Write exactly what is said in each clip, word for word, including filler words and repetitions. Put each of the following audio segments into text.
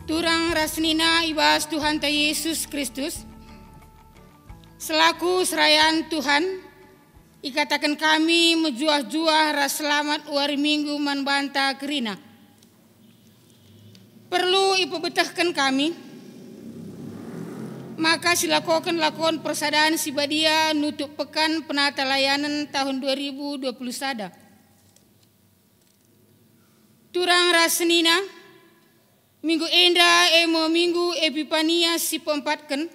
Turang ras senina i bas Tuhanta Yesus Kristus, selaku serayan Tuhan, ikataken kami mejuah-juah ras selamat wari Minggu man banta kerina. Perlu ipebetehken kami maka silakoken lakon persadan si badia nutup pekan penata layanen tahun dua ribu dua puluh sada. Turang ras senina, minggu enda e me minggu Epipania si peempatken,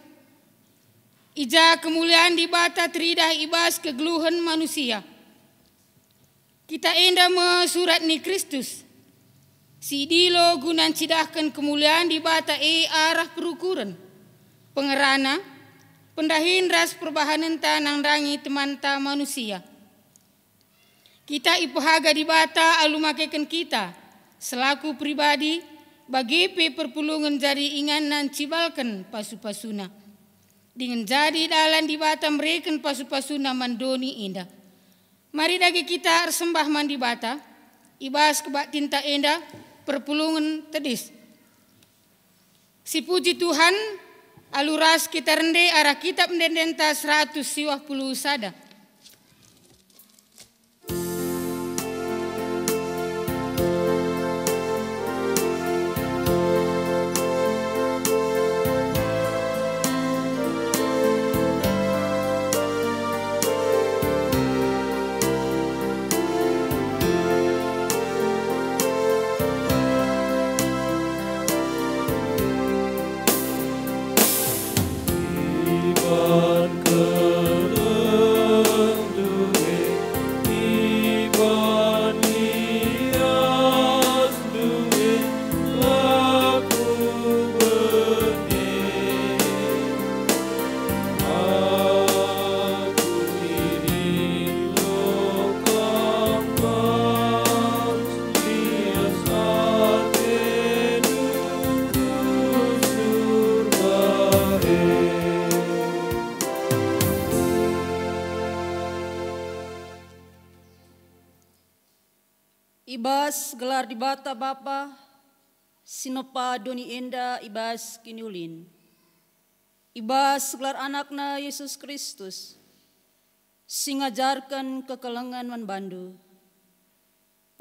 i ja kemulian Dibata teridah i bas kegeluhen manusia. Kita enda me surat ni Kristus, si idilo guna ncidahken kemulian Dibata e arah perukuren, pengerana, pendahin ras perbahanenta nandangi temanta manusia. Kita ipehaga Dibata alu makeken kita, selaku pribadi, bage pe perpulungen jadi inganna ncibalken pasu-pasuNa. Dingen jadi dalan Dibata mereken pasu-pasuNa man doni enda. Mari dage kita ersembah man Dibata, i bas kebaktinta enda perpulungen tedis. Sipuji Tuhan, alu ras kita rende arah Kitap Ende-endenta seratus siwah puluh sada. I bas gelar Dibata Bapa, si nepa doni enda i bas kiniulin, i bas gelar AnakNa Yesus Kristus, si ngajarken kekelengen man bandu,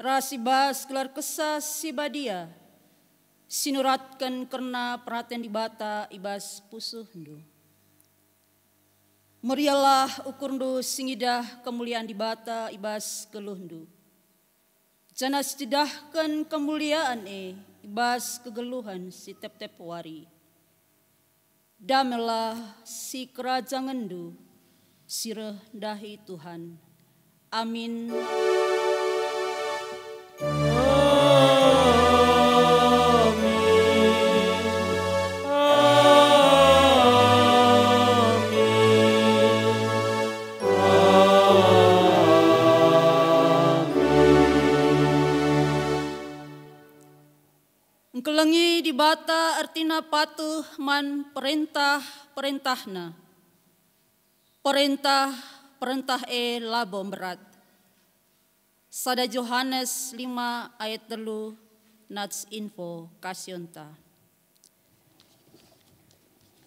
ras i bas gelar Kesah Si Badia, si nuratken kerna peraten Dibata i bas pusuhndu. Meriahlah ukurndu si ngidah kemulian Dibata i bas geluhndu, janah sicidahken kemulian e i bas kegeluhen si tep-tep wari. Damelah sikerajangenndu si reh ndahi Tuhan. Amin. Engkelengi Dibata ertina patuh man perentah-perentahNa. Perentah-perentah e labo mberat. Sada Johanes lima ayat telu, nats info kasionta.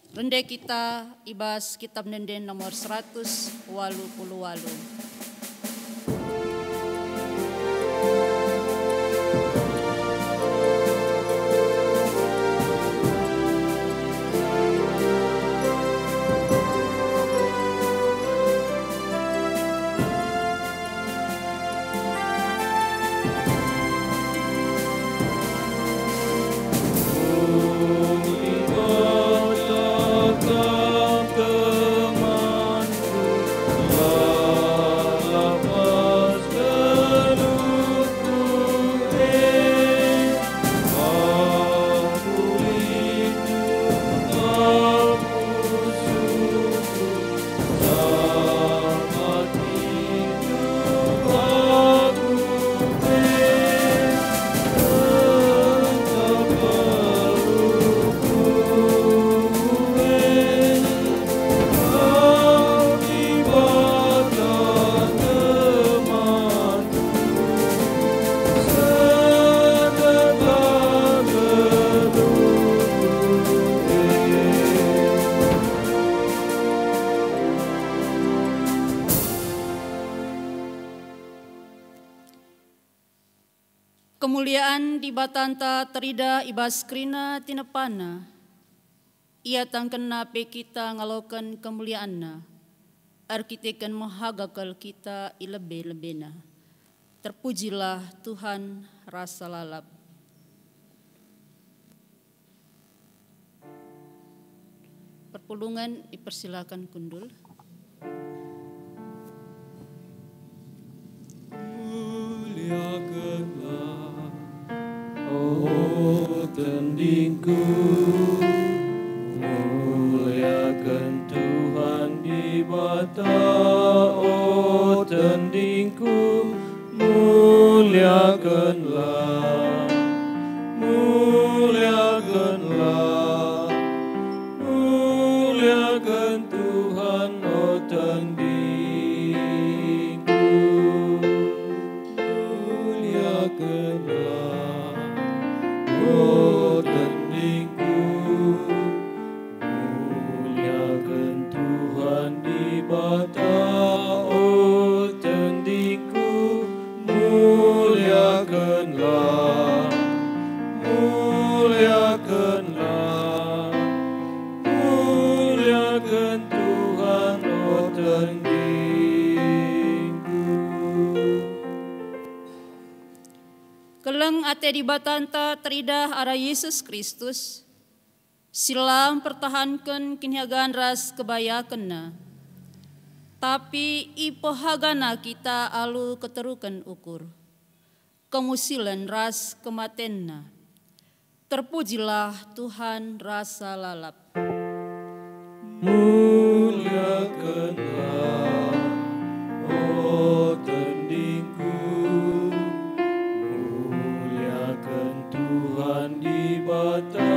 Rende kita i bas Kitab Ende-enden nomor seratus walu puluh walu. Kemulian Dibatanta teridah i bas kerina tinepaNa. Ia tangkenna pe kita ngaloken kemulianNa, erkiteken mehaga kal kita i lebe-lebeNa. Terpujilah Tuhan rasa lalap. Perpulungen dipersilakan kundul. Muliakenlah, o tendingku, muliaken Tuhan Dibata, o tendingku, muliakenlah, muliakenlah, muliaken Tuhan, o tendingku. Muliakenlah, o tendingku, muliaken Tuhan Dibata, o tendingku, muliakenlah, muliakenlah, muliaken Tuhan, o tendingku. Keleng ate Dibatanta teridah arah Yesus Kristus, si la mpertahanken kiniagan ras kebayakenNa, tapi ipehagaNa kita alu keteruken ukur, kemusilen ras kematenNa. Terpujilah Tuhan rasa lalap. Muliakenlah, o tendingku, muliaken Tuhan Dibata,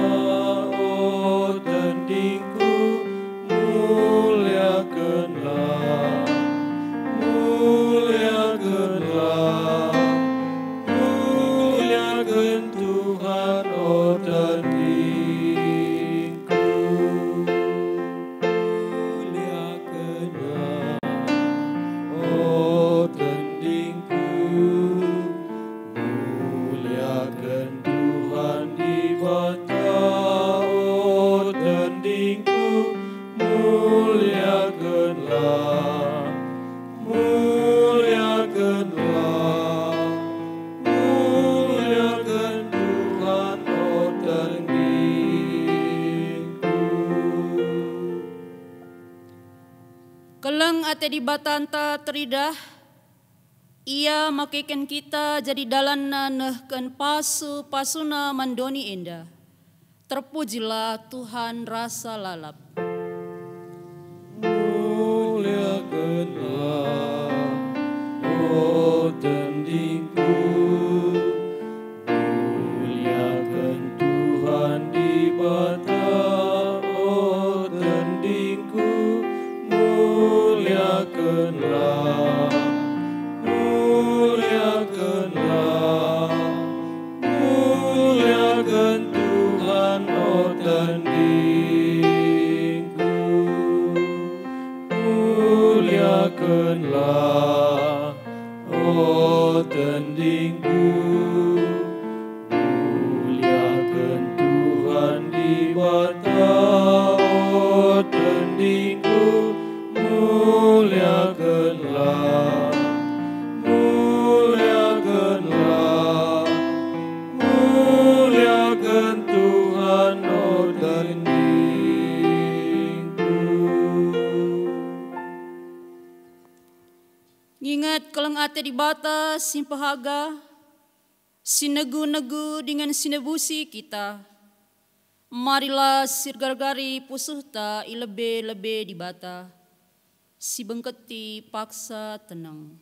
o tendingku, muliakenlah, muliakenlah, muliaken Tuhan, o tendingku. Muliakenlah, o tendingku, muliaken Tuhan Dibata, o tendingku, muliakenlah, muliakenlah, muliaken Tuhan, o tendingku. Keleng ate Dibatanta teridah, Ia makeken kita jadi dalanNa nehken pasu-pasuNa man doni enda. Terpujilah Tuhan rasa lalap. Muliakenlah, o tendingku, muliaken Tuhan Dibata, o tendingku, muliakenlah, muliakenlah, muliaken Tuhan, o tendingku. Muliakenlah, o tendingku, muliaken Tuhan Dibata, o tendingku, muliakenlah, muliakenlah, muliaken Tuhan, o tendingku. Nginget keleng ate Dibata si mpehaga, si negu-negu dingen si nebusi kita. Marilah sigargari pusuhta i lebe-lebe Dibata, si bengketi paksa teneng.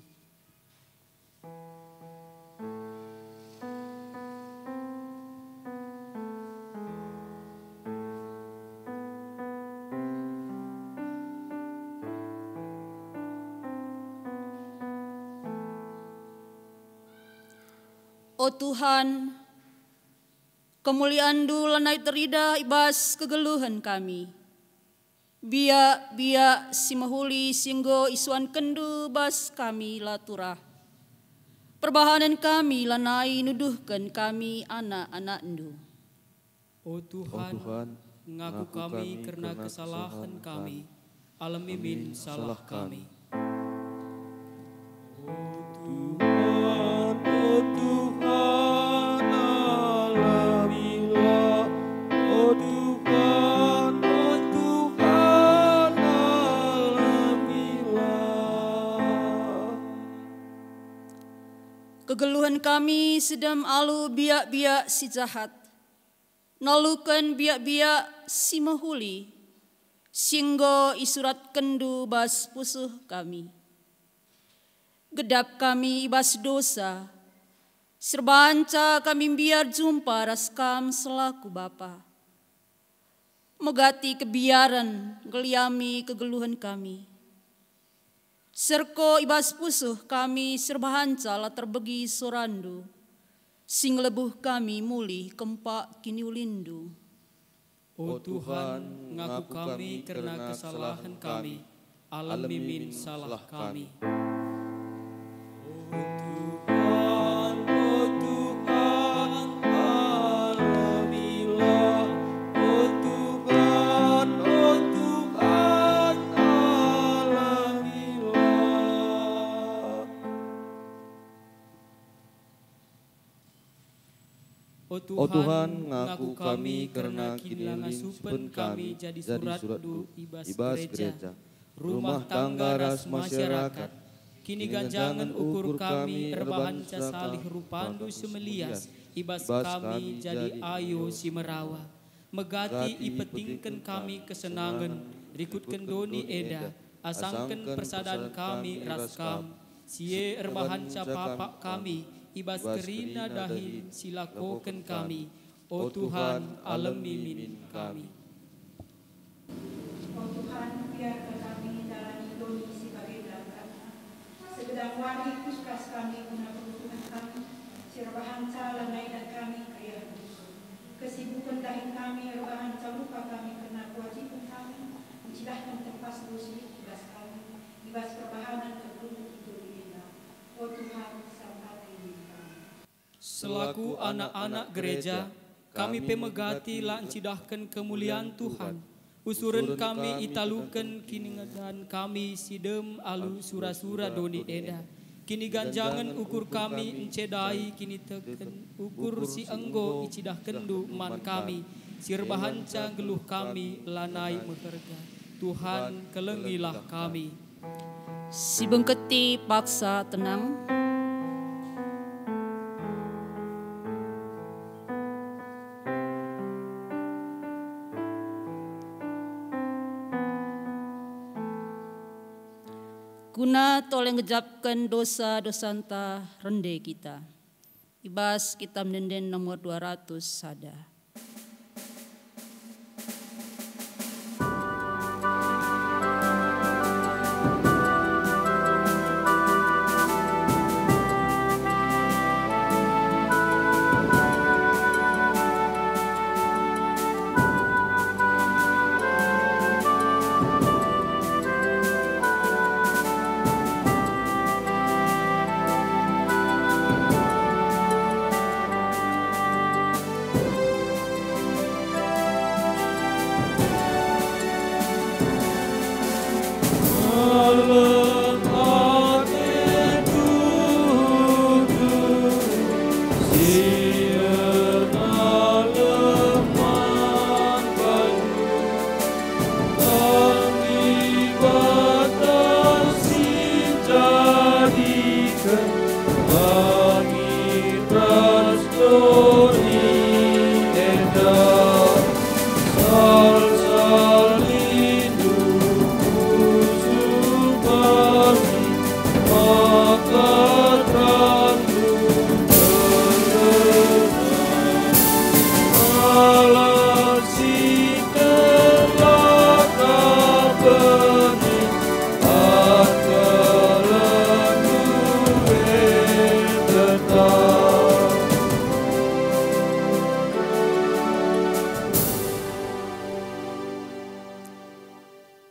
O Tuhan, kemulianNdu lanai teridah i bas kegeluhen kami. Biak-biak si mehuli si enggo isuankenNdu bas kami la turah. Perbahanen kami lanai nuduhken kami anak-anakNdu. O Tuhan, ngaku kami kerna kesalahen kami, alemi min salah kami. O Tuhan, o Tuhan, alemilah. O Tuhan, o Tuhan, alemilah. Kegeluhen kami si dem alu biak-biak si jahat, naluken biak-biak si mehuli, si enggo isuratkenNdu bas pusuh kami. Gedap kami i bas dosa, si erbahanca kami mbiar jumpa ras Kam selaku Bapa. Megati kebiaren, ngkeliami kegeluhen kami. Serko i bas pusuh kami si erbahanca la terbegi soraNdu, si ngelebuh kami mulih kempak kiniulinNdu. O Tuhan, ngaku kami kerna kesalahen kami, alemi min salah kami. O Tuhan, o Tuhan, alemilah. O Tuhan, o Tuhan, alemilah. O Tuhan, ngaku kami kerna kinilangasupen kami jadi suratNdu i bas gereja, rumah tangga ras masyarakat. Kiniganjangen ukur kami erbahanca salih rupaNdu si melias i bas kami jadi ayo si merawa. Megati ipetingken kami kesenangen rikutken doni enda, asangken persadan kami ras Kam, si e erbahanca papak kami i bas kerina dahin si lakoken kami. O Tuhan, alemi min kami. O Tuhan, biarken kami ndalani doni si bagenda kerana segedang wari kuskas kami guna kebutuhen kami, si erbahanca lanai idah kami keriahen ukur. Kesibuken dahin kami erbahanca lupa kami kerna kewajiben kami ncidahken tempas dosa i bas kami, i bas perbahanen kegeluhen i doni enda. O Tuhan, sampati min kami. Selaku anak-anak gereja, kami pe megati la ncidahken kemulian Tuhan. Usuren kami italuken kiniganjangen kami si dem alu sura-sura doni enda. Kiniganjangen ukur kami nce ndai kiniteken ukur si enggo icidahkenNdu man kami, si erbahanca nggeluh kami lanai meherga. Tuhan, kelengilah kami. Si bengketi paksa tenang. Guna tole ngejapken dosa-dosanta rende kita. I bas Kitab Ende-enden nomor dua ratus sada.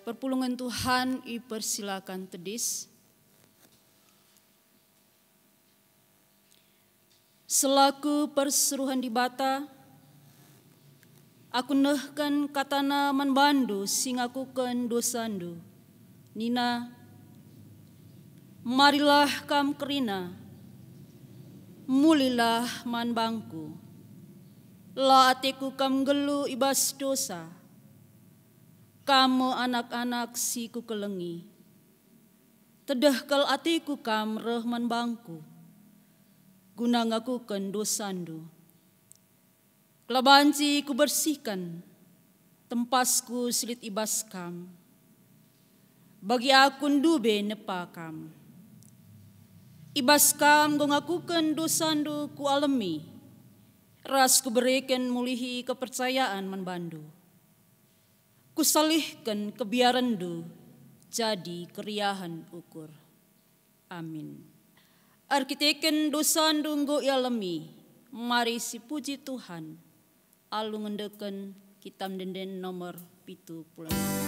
Perpulungen Tuhan ipersilakan tedis. Selaku persuruhen Dibata, aku nehken kataNa man bandu si ngakuken dosandu, nina, "Marilah kam kerina, mulilah man bangku. La ateku kam nggeluh i bas dosa. Kam me anak-anak si kukelengi. Tedeh kal ateku kam reh man bangku, guna ngakuken dosandu. Kelabanci kubersihken tempasku si lit i bas kam. Bagi aku ndube nepa kam. I bas kam enggo ngakuken dosandu kualemi, ras kubereken mulihi kepercayaan man bandu. Kusalihken kebiarenndu jadi keriahen ukur." Amin. Erkiteken dosandu enggo ialemi, mari sipuji Tuhan alu ngendeken Kitab Ende-enden nomor pitu puluh enam.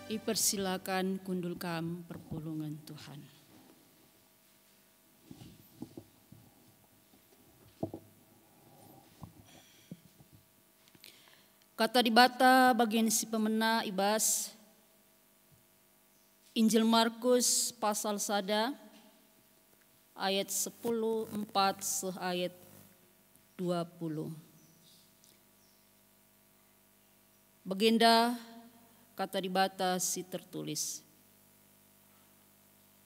Ipersilakan kundul kam perpulungen Tuhan. Kata Dibata bagian si pemena i bas Injil Markus pasal sada ayat sepuluh empat seh ayat dua puluh. Bagenda kata Dibata si tertulis.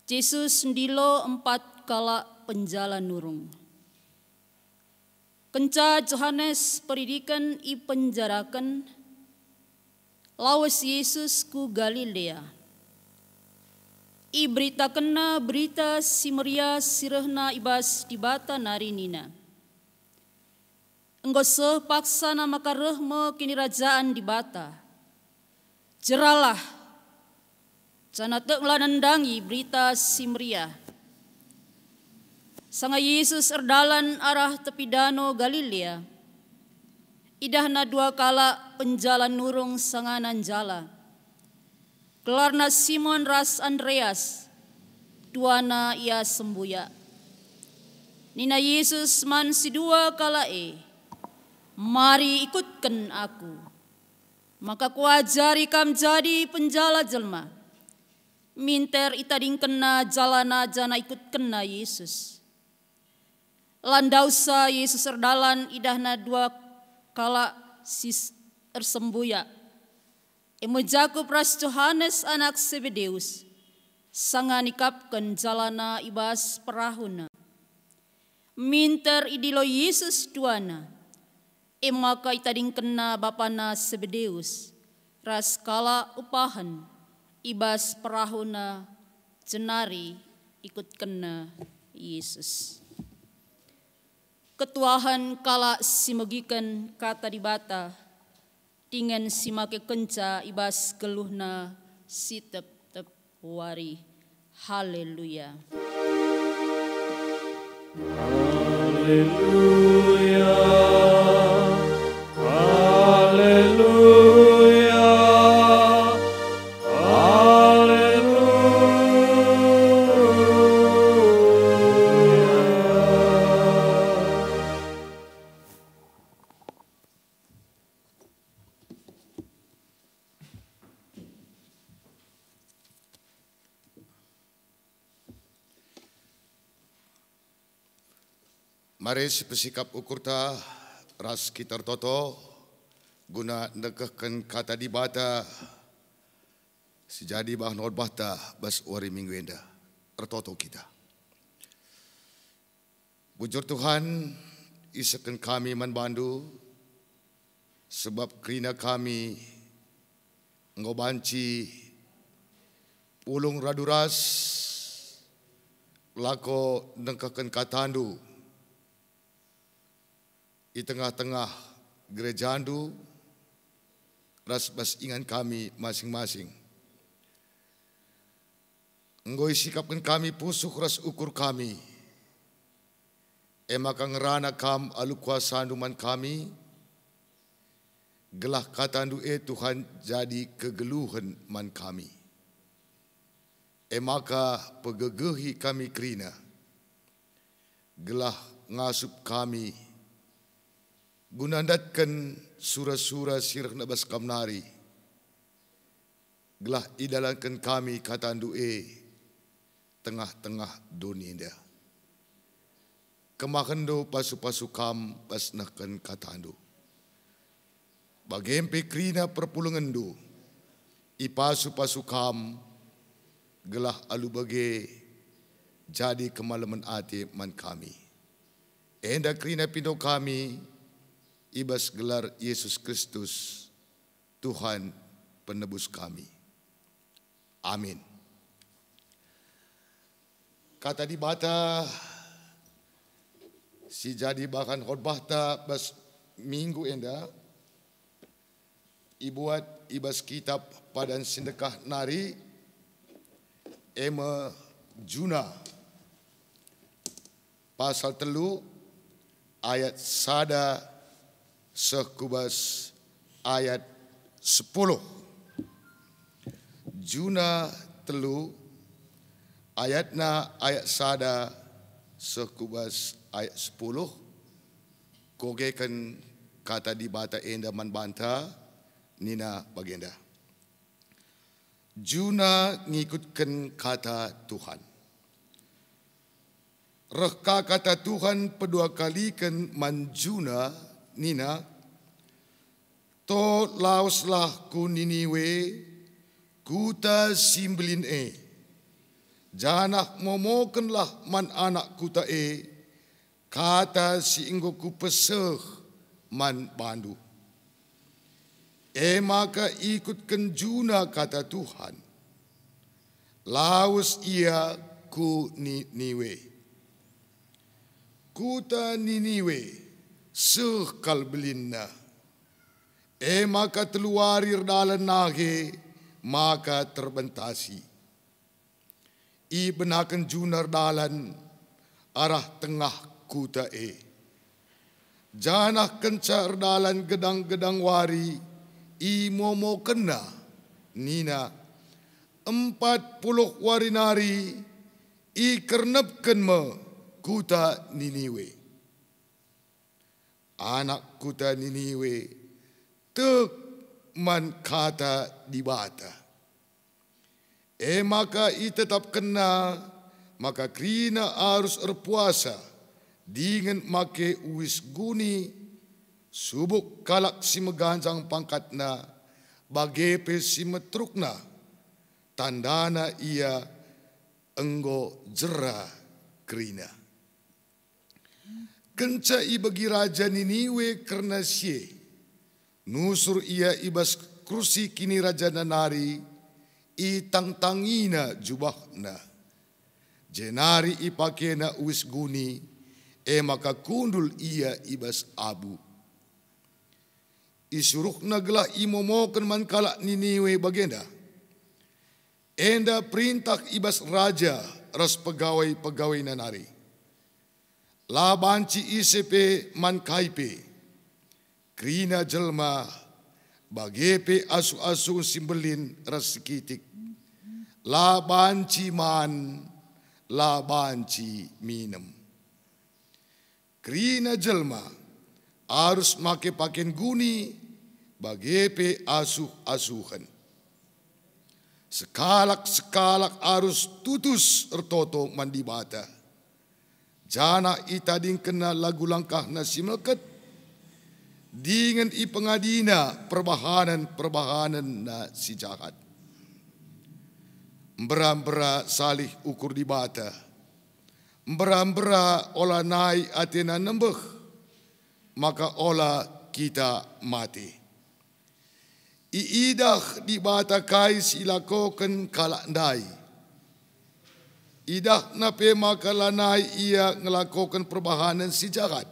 Jesus ndilo empat kalak penjala nurung. Kenca Johanes Peridiken ipenjaraken, lawes Jesus ku Galilea. IberitakenNa Berita Si Meriah si rehna i bas Dibata nari nina, "Enggo seh paksana maka reh me Kinirajan Dibata. Jeralah, janah teklah nandangi Berita Si Meriah." Sanga Jesus erdalan arah tepi Dano Galilea, idahNa dua kalak penjala nurung sangana njala. Gelarna Simon ras Andreas, duana ia sembuyak. Nina Jesus man si dua kalak e, "Mari ikutken Aku, maka Kuajari kam jadi penjala jelma." Minter itadingkenna jalana janah ikutkenna Jesus. La ndauhsa Jesus erdalan idahna dua kalak si s-, ersembuyak, e me Jakup ras Johanes anak Sebedeus, sanga nikapken jalana i bas perahuna. Minter idilo Jesus duana, e maka itadingkenna bapana Sebedeus ras kalak upahen i bas perahuna, jenari ikutkenna Jesus. Ketuahen kalak si megiken Kata Dibata, dingen si makekenca i bas geluhna si tep-tep wari. Haleluya. Haleluya. Haleluya. Mari sipesikap ukurta ras kita ertoto guna ndengkehken Kata Dibata si jadi bahan khotbahta bas wari Minggu enda. Ertoto kita. Bujur Tuhan, isehken kami man bandu, sebab kerina kami enggo banci pulung radu ras lako ndengkehken katandu i tengah-tengah gerejandu ras bas ingan kami masing-masing. Enggo isikapken kami pusuh ras ukur kami, e maka ngerana kam alu kuasandu man kami, gelah katandu e Tuhan jadi kegeluhen man kami. E maka pegegehi kami kerina, gelah ngasup kami guna ndatken sura-sura si rehna bas kam nari, gelah idalanken kami katandu e tengah-tengah doni enda. Kemahenndu pasu-pasu kam bas nehken katandu. Bage pe kerina perpulungenndu ipasu-pasu kam, gelah alu bage jadi kemalemen ate man kami. Enda kerina pindo kami i bas gelar Yesus Kristus, Tuhan Penebus kami. Amin. Kata Dibata si jadi bahan khotbahta bas minggu enda ibuat i bas kitab Padan Si Ndekah nari, e me Juna, pasal telu ayat sada seh ku bas ayat sepuluh. Juna telu, ayatna ayat sada seh ku bas ayat sepuluh. Kogeken Kata Dibata enda man banta, nina bagenda. Juna ngikutken kata Tuhan. Reh ka kata Tuhan pedua kaliken man Juna, nina, "To laweslah ku Niniwe, kuta si mbelin e, janah momokenlah man anak kuta e kata si enggo kupeseh man bandu." E maka ikutken Juna kata Tuhan. Lawes ia ku Niniwe. Kuta Niniwe seh kal belinna. E maka telu wari erdalan nage maka terbentasi. Ibenaken Juna erdalan arah tengah kuta e. Janah kenca erdalan gedang-gedang wari, imomokenna, nina, "Empat puluh wari nari ikernepken me kuta Niniwe." Anak kuta Niniwe tek man kata Dibata. E maka itetapkenna maka kerina arus erpuasa dingen make uis guni, subuk kalak si meganjang pangkatna, bage pe si meterukna, tandana ia enggo jera kerina. Kenca ibegi raja Niniwe kerna si e, nusur ia i bas kursi kinirajana nari, itangtangina jubahna, jenari ipakena uis guni, e maka kundul ia i bas abu. Isuruhna gelah imomoken man kalak Niniwe bagenda. Enda perintah i bas raja ras pegawai-pegawaiNa nari. La banci ise pe man kai pe. Kerina jelma, bage pe asuh-asuh si mbelin ras si kitik, la banci man, la banci minem. Kerina jelma arus make paken guni, bage pe asuh-asuhen. Sekalak-sekalak arus tutus ertoto man Dibata. janah itadingkenna lagu langkahna si melket, dingen ipengadina perbahanen-perbahanenna si jahat. Mbera-mbera salih ukur Dibata, mbera-mbera ola nai atena nembeh, maka ola kita mate. Iidah Dibata kai si ilakoken kalak ndai. Idahna pe maka lanai ia ngelakoken perbahanen si jahat.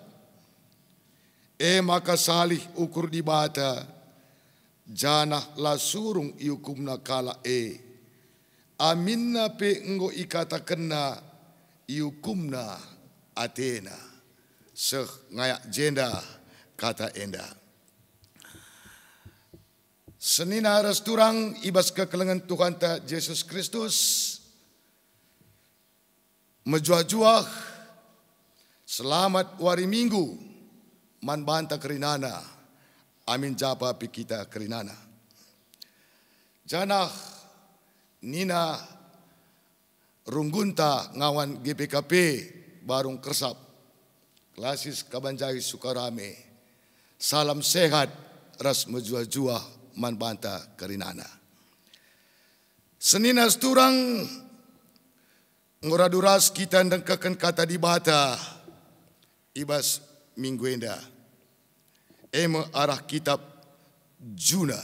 E maka salih ukur Dibata, janah la surung iukumna kalak e. Aminna pe enggo ikatakenna iukumna atena. Seh ngayak jenda kata enda. Senina ras turang i bas kekelengen Tuhanta Jesus Kristus, mejuah-juah, selamat wari Minggu man banta kerinana, amin japa pe kita kerinana. Janah nina runggunta ngawan G P K P Barung Kersap, Klasis Kabanjahi Sukarame, salam sehat ras mejuah-juah man banta kerinana. Senina ras turang, enggo radu ras kita ndengkehken Kata Dibata i bas minggu enda, e me arah kitab Juna,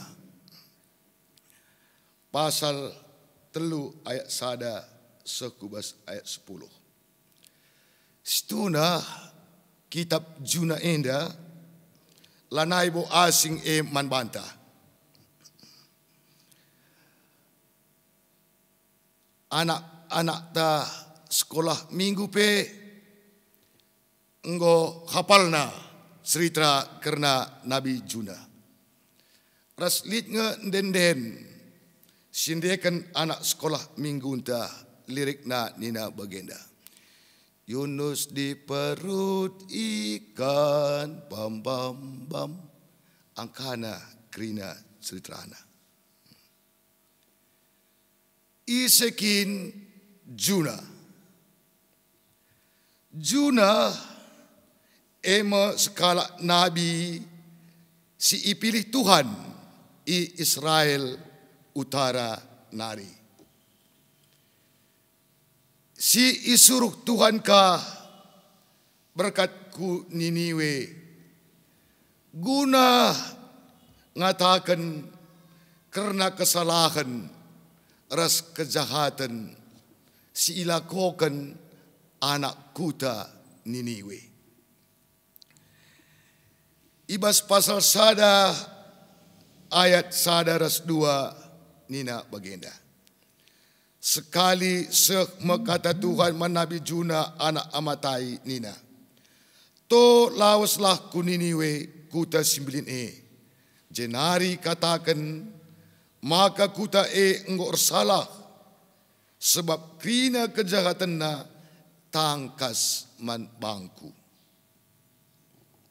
pasal telu ayat sada seh ku bas ayat sepuluh. Situhuna kitab Juna enda lanai bo asing e man banta. Anak-anakta sekolah minggu pe enggo hapalna cerita kerna Nabi Juna. Ras lit nge ende-enden si ndeken anak sekolah minggunta lirikna nina bagenda, "Yunus di perut ikan, bam, bam, bam." Angkana kerina ceritana. Ise kin Juna? Juna e me sekalak nabi si ipilih Tuhan i Israel Utara nari, si isuruh Tuhan ka berkat ku Niniwe, guna ngataken kerna kesalahen ras kejahaten si ilakoken anak kuta Niniwe. I bas pasal sada ayat sada ras dua nina bagenda, sekali seh me kata Tuhan man Nabi Juna anak Amatai nina, "To laweslah ku Niniwe, kuta si mbelin e, jenari kataken maka kuta e enggo ersalah, sebab kerina kejahatenna tangkas man bangku."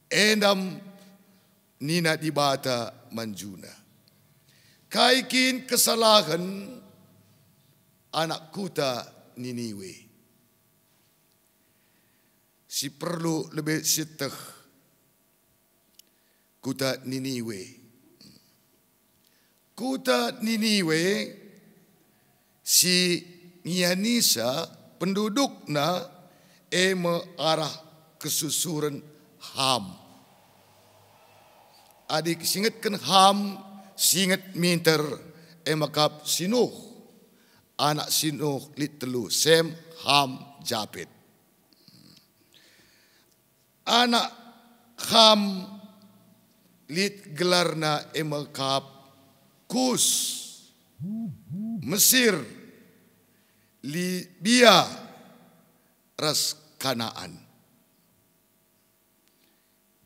Enda nina Dibata man Juna, "Kai kin kesalahen anak kuta Niniwe?" Si perlu lebe sieteh kuta Niniwe. Kuta Niniwe si ngianisa pendudukna e me arah kesusuren Ham. Adi singetken Ham, singet minter e me kap si Nuh. Anak si Nuh lit telu, Sem, Ham, Japet. Anak Ham lit gelarna e me kap Kus, Mesir, Libia, ras Kanaan.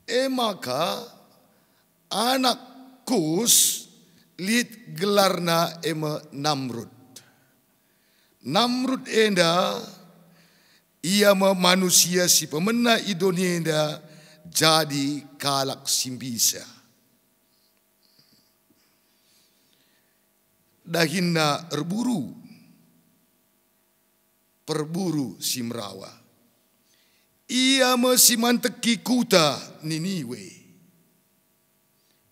E maka anak Kus lit gelarna e me Namrud. Namrud enda, ia me manusia si pemena i doni enda jadi kalak si mbisa. Dahinna erburu, perburu si merawa. Ia me si manteki kuta Niniwe.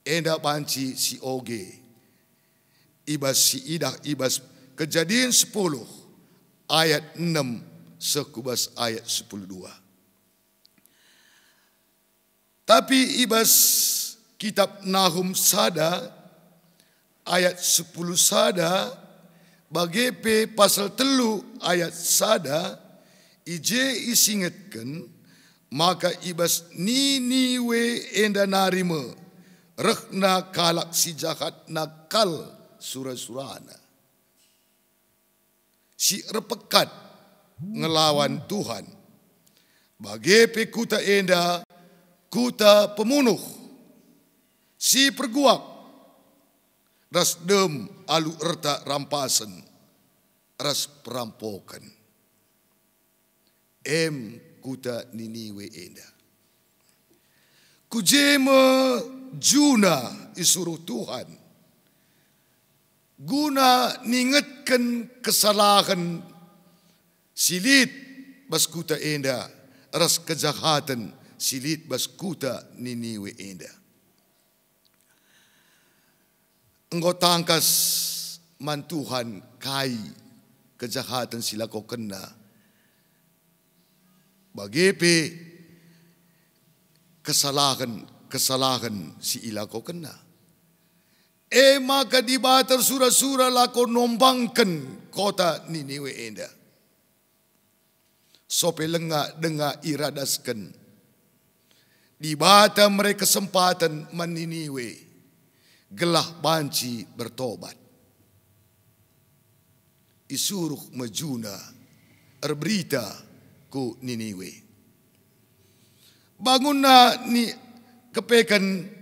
Enda banci si oge i bas si idah i bas Kejadin sepuluh ayat enem seh ku bas ayat sepuluh dua. Tapi i bas kitab Nahum sada ayat sepuluh sada, bage pe pasal telu ayat sada, i je isingetken maka i bas Niniwe enda nari me rehna kalak si jahatna kal sura-surana, si erpekat ngelawan Tuhan. Bage pe kuta enda kuta pemunuh, si perguak, ras dem alu erta rampasen ras perampoken. Em kuta Niniwe enda. Ku je me Juna isuruh Tuhan guna ningetken kesalahen si lit bas kuta enda ras kejahaten si lit bas kuta Niniwe enda. Enggo tangkas man Tuhan kai kejahaten si lakokenna, bage pe kesalahen-kesalahen si ilakokenna. E maka Dibata ersura-sura lako nombangken kota Niniwe enda. Sope lenga denga iradasken, Dibata mere kesempaten man Niniwe gelah banci bertobat. Isuruh me Juna erberita ku Niniwe. Bangunna ni kepeken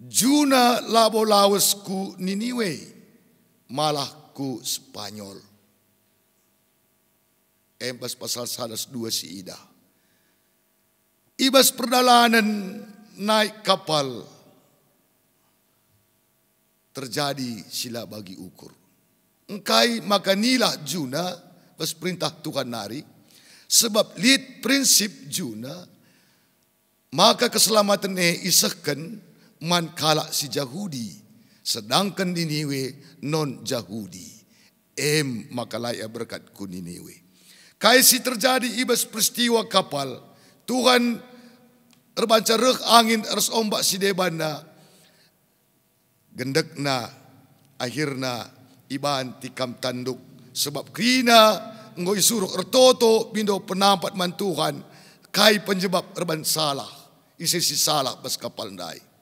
Juna labo lawes ku Niniwe, malah ku Spanyol. Em bas pasal sada dua si idah. I bas perdalanen naik kapal terjadi si la bagi ukur. Engkai maka nilah Juna bas perintah Tuhan nari? Sebab lit prinsip Juna maka keselamaten e isehken man kalak si Jahudi, sedangken Niniwe non-Jahudi. Em maka la ia berkat ku Niniwe. Kai si terjadi i bas peristiwa kapal? Tuhan erbanca reh angin ras ombak si debanna, gendekna, akhirna iban tikam tanduk, sebab kerina enggo isuruh ertoto mindo penampat man Tuhan kai penyebab erban salah, ise si salah bas kapal ndai.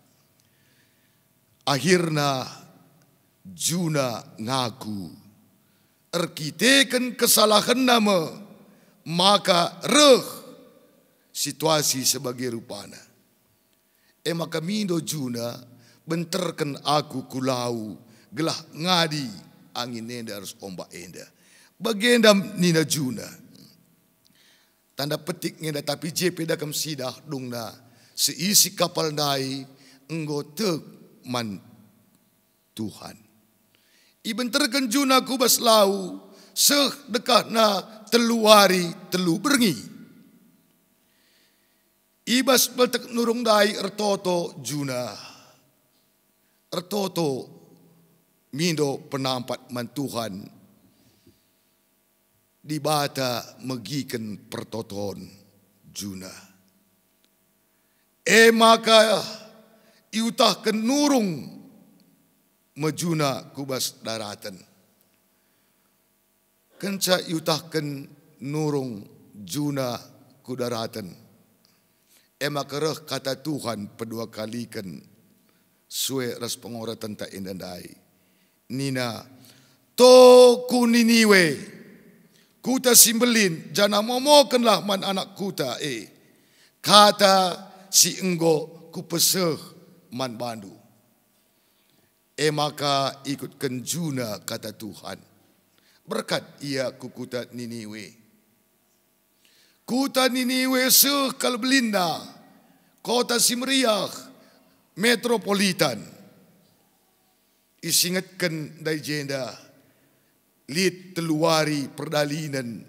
Akhirna Juna ngaku, erkiteken kesalahenna me maka reh situasi sebagai rupana. E maka mindo Juna, benterken aku ku lau gelah ngadi angin enda ras ombak enda. Bagenda nina Juna. Tanda petik ngenda, tapi je pe dakam sidah dungna seisi kapal ndai enggo tek man Tuhan. Ibenterken Juna ku bas lau seh dekahna telu wari telu berngi. I bas beltek nurung ndai ertoto Juna. Ertoto mindo penampat man Tuhan. Dibata megiken pertoton Juna. E maka iutahken nurung me Juna ku bas daraten. Kenca iutahken nurung Juna ku daraten, e maka reh kata Tuhan pedua kaliken sue ras pengoratenta enda ndai. Nina, "To ku Niniwe, kuta si mbelin, janah momokenlah man anak kuta e kata si enggo kupeseh man bandu." E maka ikutken Juna kata Tuhan. Berkat ia ku kuta Niniwe. Kuta Niniwe seh kal belinna, kota si meriah, metropolitan. Isingetken ndai jenda, lit telu wari perdalinen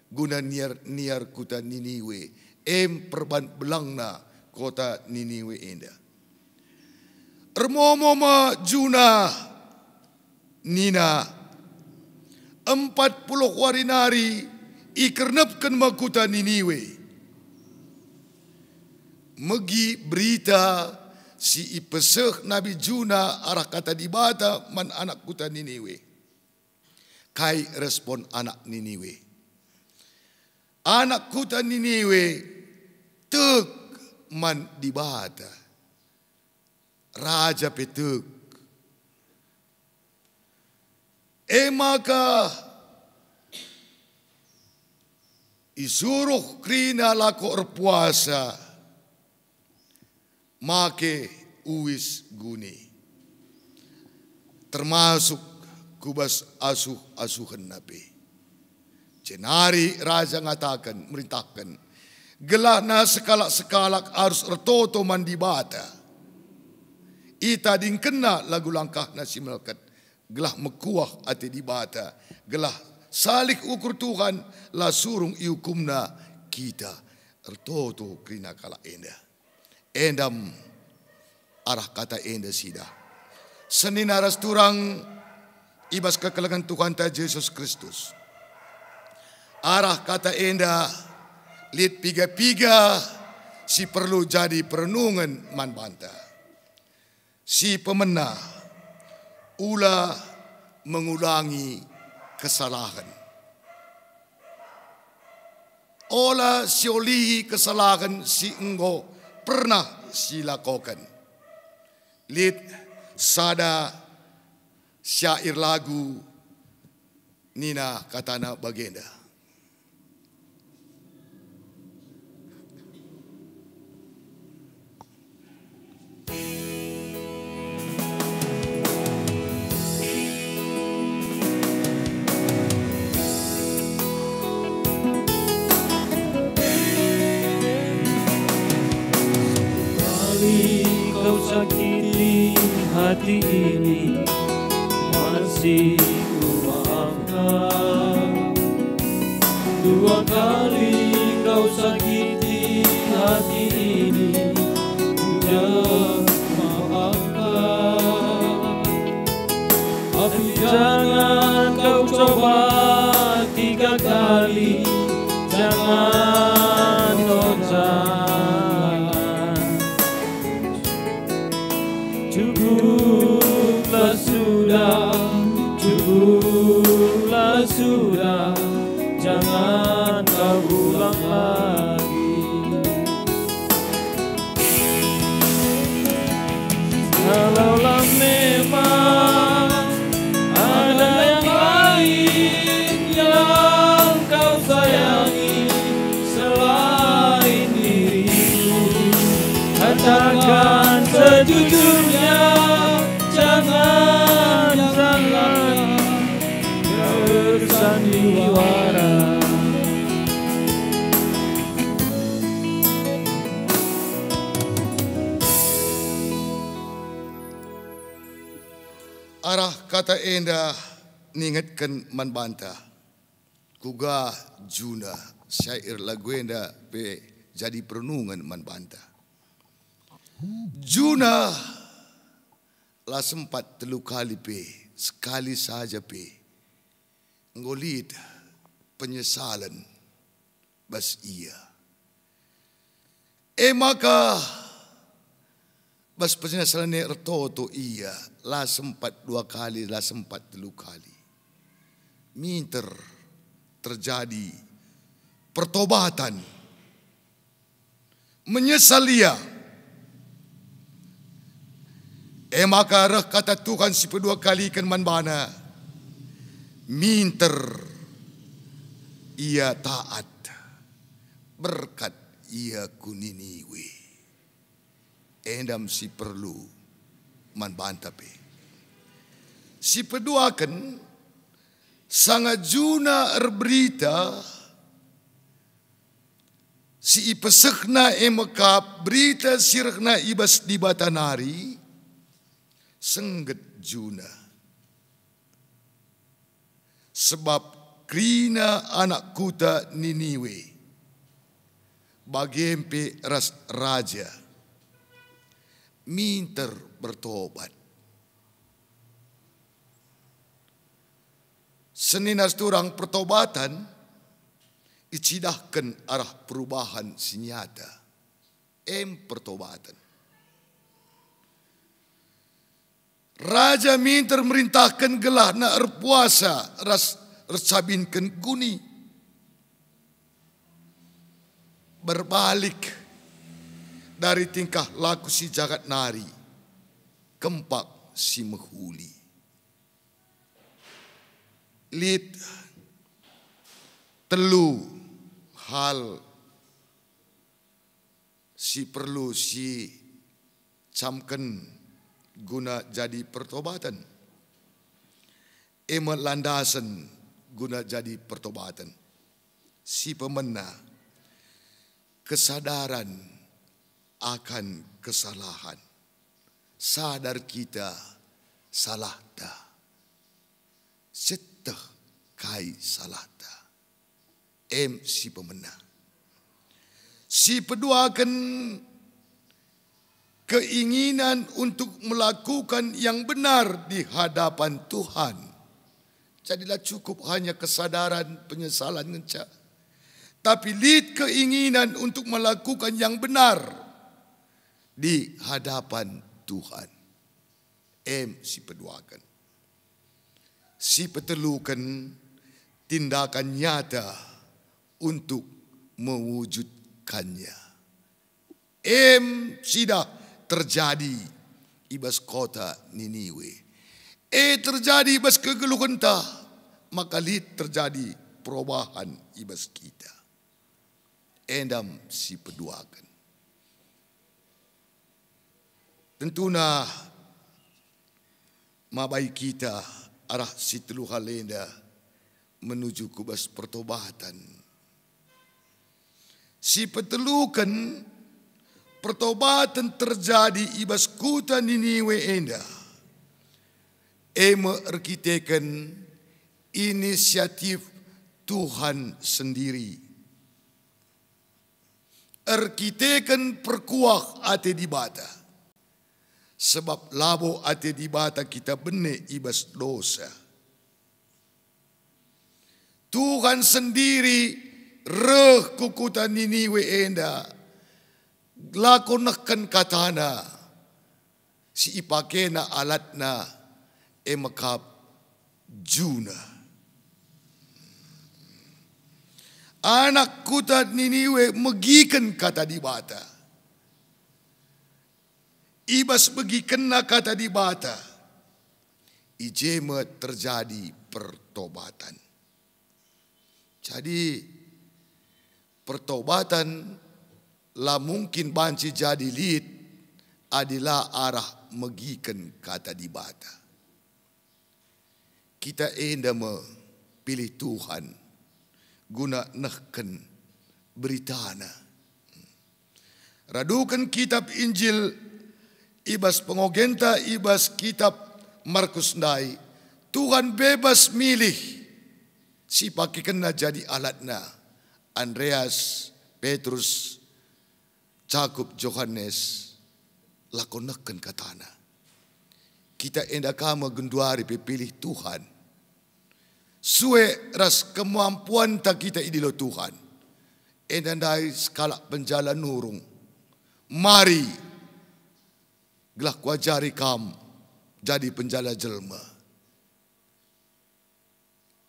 guna niar-niar kuta Niniwe, em perban belangna kota Niniwe enda. Ermomo me Juna nina, "Empat puluh wari nari ikernepken me kuta Niniwe." Megi berita si ipeseh Nabi Juna arah kata Dibata man anak kuta Niniwe. Kai respon anak Niniwe? Anak kuta Niniwe tek man Dibata. Raja pe tek. E maka isuruh kerina lako erpuasa, make uis guni, termasuk ku bas asuh-asuhenna pe. Jenari raja ngataken, merintahken, gelahna sekalak-sekalak arus ertoto man Dibata. Itadingkenna lagu langkahna si melket, gelah mekuah ate Dibata, gelah salih ukur Tuhan, la surung iukumna kita. Ertoto kerina kalak enda. Endam arah kata enda sidah. Senina ras turang i bas kekelengen Tuhanta Jesus Kristus. Arah kata enda lit piga-piga si perlu jadi perenungen man banta. Si pemena, ula mengulangi kesalahen. Ola siolihi kesalahen si enggo pernah silakoken. Lit sada syair lagu nina katana bagenda. Kali kau sakiti hati ini, masih kumaafkan. Dua kali kau sakiti hati ini, ku je maafkan. Tapi jangan kau coba tiga kali, jangan, oh, jangan. Cukuplah sudah, cukuplah sudah, jangan kau ulang lagi. Kalaulah memang ada yang lain yang kau sayangi selain diriku, katakan sejujurnya, jangan, jangan kau bersandiwara. Arah kata enda ningetken man banta, kuga Juna, syair lagu enda pe jadi perenungen man banta. Juna la sempat telu kali pe, sekali saja pe enggo lit penyesalen bas ia. E maka bas penyesalen e ertoto ia, la sempat dua kali, la sempat telu kali. Minter terjadi pertobatan. Menyesal ia. E maka reh kata Tuhan si pedua kaliken man bana, minter ia taat, berkat ia ku Niniwe. Endam si perlu man banta pe. Si peduaken, sanga Juna erberita, si ipesehna e mekap berita si rehna i bas Dibata nari, sengget Juna. Sebab kerina anak kuta Niniwe, Bage pe ras raja minter bertobat. Senina turang pertobatan icidahken arah perubahan si nyata, em pertobaten. Raja minter merintahken gelahna erpuasa ras ersabinken guni. Berbalik dari tingkah laku si jahat nari, kempak si mehuli. Lit telu hal si perlu sicamken guna jadi pertobaten. E me landasen guna jadi pertobaten. Si pemena, kesadaran akan kesalahan. Sadar kita salahta. Seteh kai salahta. Em si pemena. Si peduaken, keinginan untuk melakukan yang benar di hadapan Tuhan. Jadi la cukup hanya kesadaran penyesalan ngenca, tapi lit keinginan untuk melakukan yang benar di hadapan Tuhan. Em si peduaken. Si peteluken, tindakan nyata untuk mewujudkannya. Em sidah terjadi i bas kota Niniwe. E terjadi i bas kegeluhenta, maka lit terjadi perubahan i bas kita. Endam si peduaken. Tentuna mabai kita arah si telu hal enda menuju ku bas pertobatan. Si peteluken, pertobaten terjadi i bas kuta Niniwe enda, e me erkiteken inisiatif Tuhan sendiri, erkiteken perkuah ate Dibata, sebab labo ate Dibata kita bene i bas dosa. Tuhan sendiri reh ku kuta Niniwe enda, lako nehken katana si ipakena alatna, e me kap juna. Anak kuta Niniwe megiken kata Dibata. I bas begikenna kata Dibata, i je me terjadi pertobatan. Jadi, pertobatan la mungkin banci jadi lit adi la arah megiken kata Dibata. Kita enda me pilih Tuhan guna nehken beritana. Raduken kitab Injil i bas pengogenta i bas kitab Markus ndai, Tuhan bebas milih si ipakekenNa jadi alatNa. Andreas, Petrus, Jakup, Johanes, lako nehken katana. Kita enda ka me genduari pe pilih Tuhan. Sue ras kemampuanta kita idilo Tuhan. Enda ndai sekalak penjala nurung, "Mari, gelah kuajari kam jadi penjala jelma."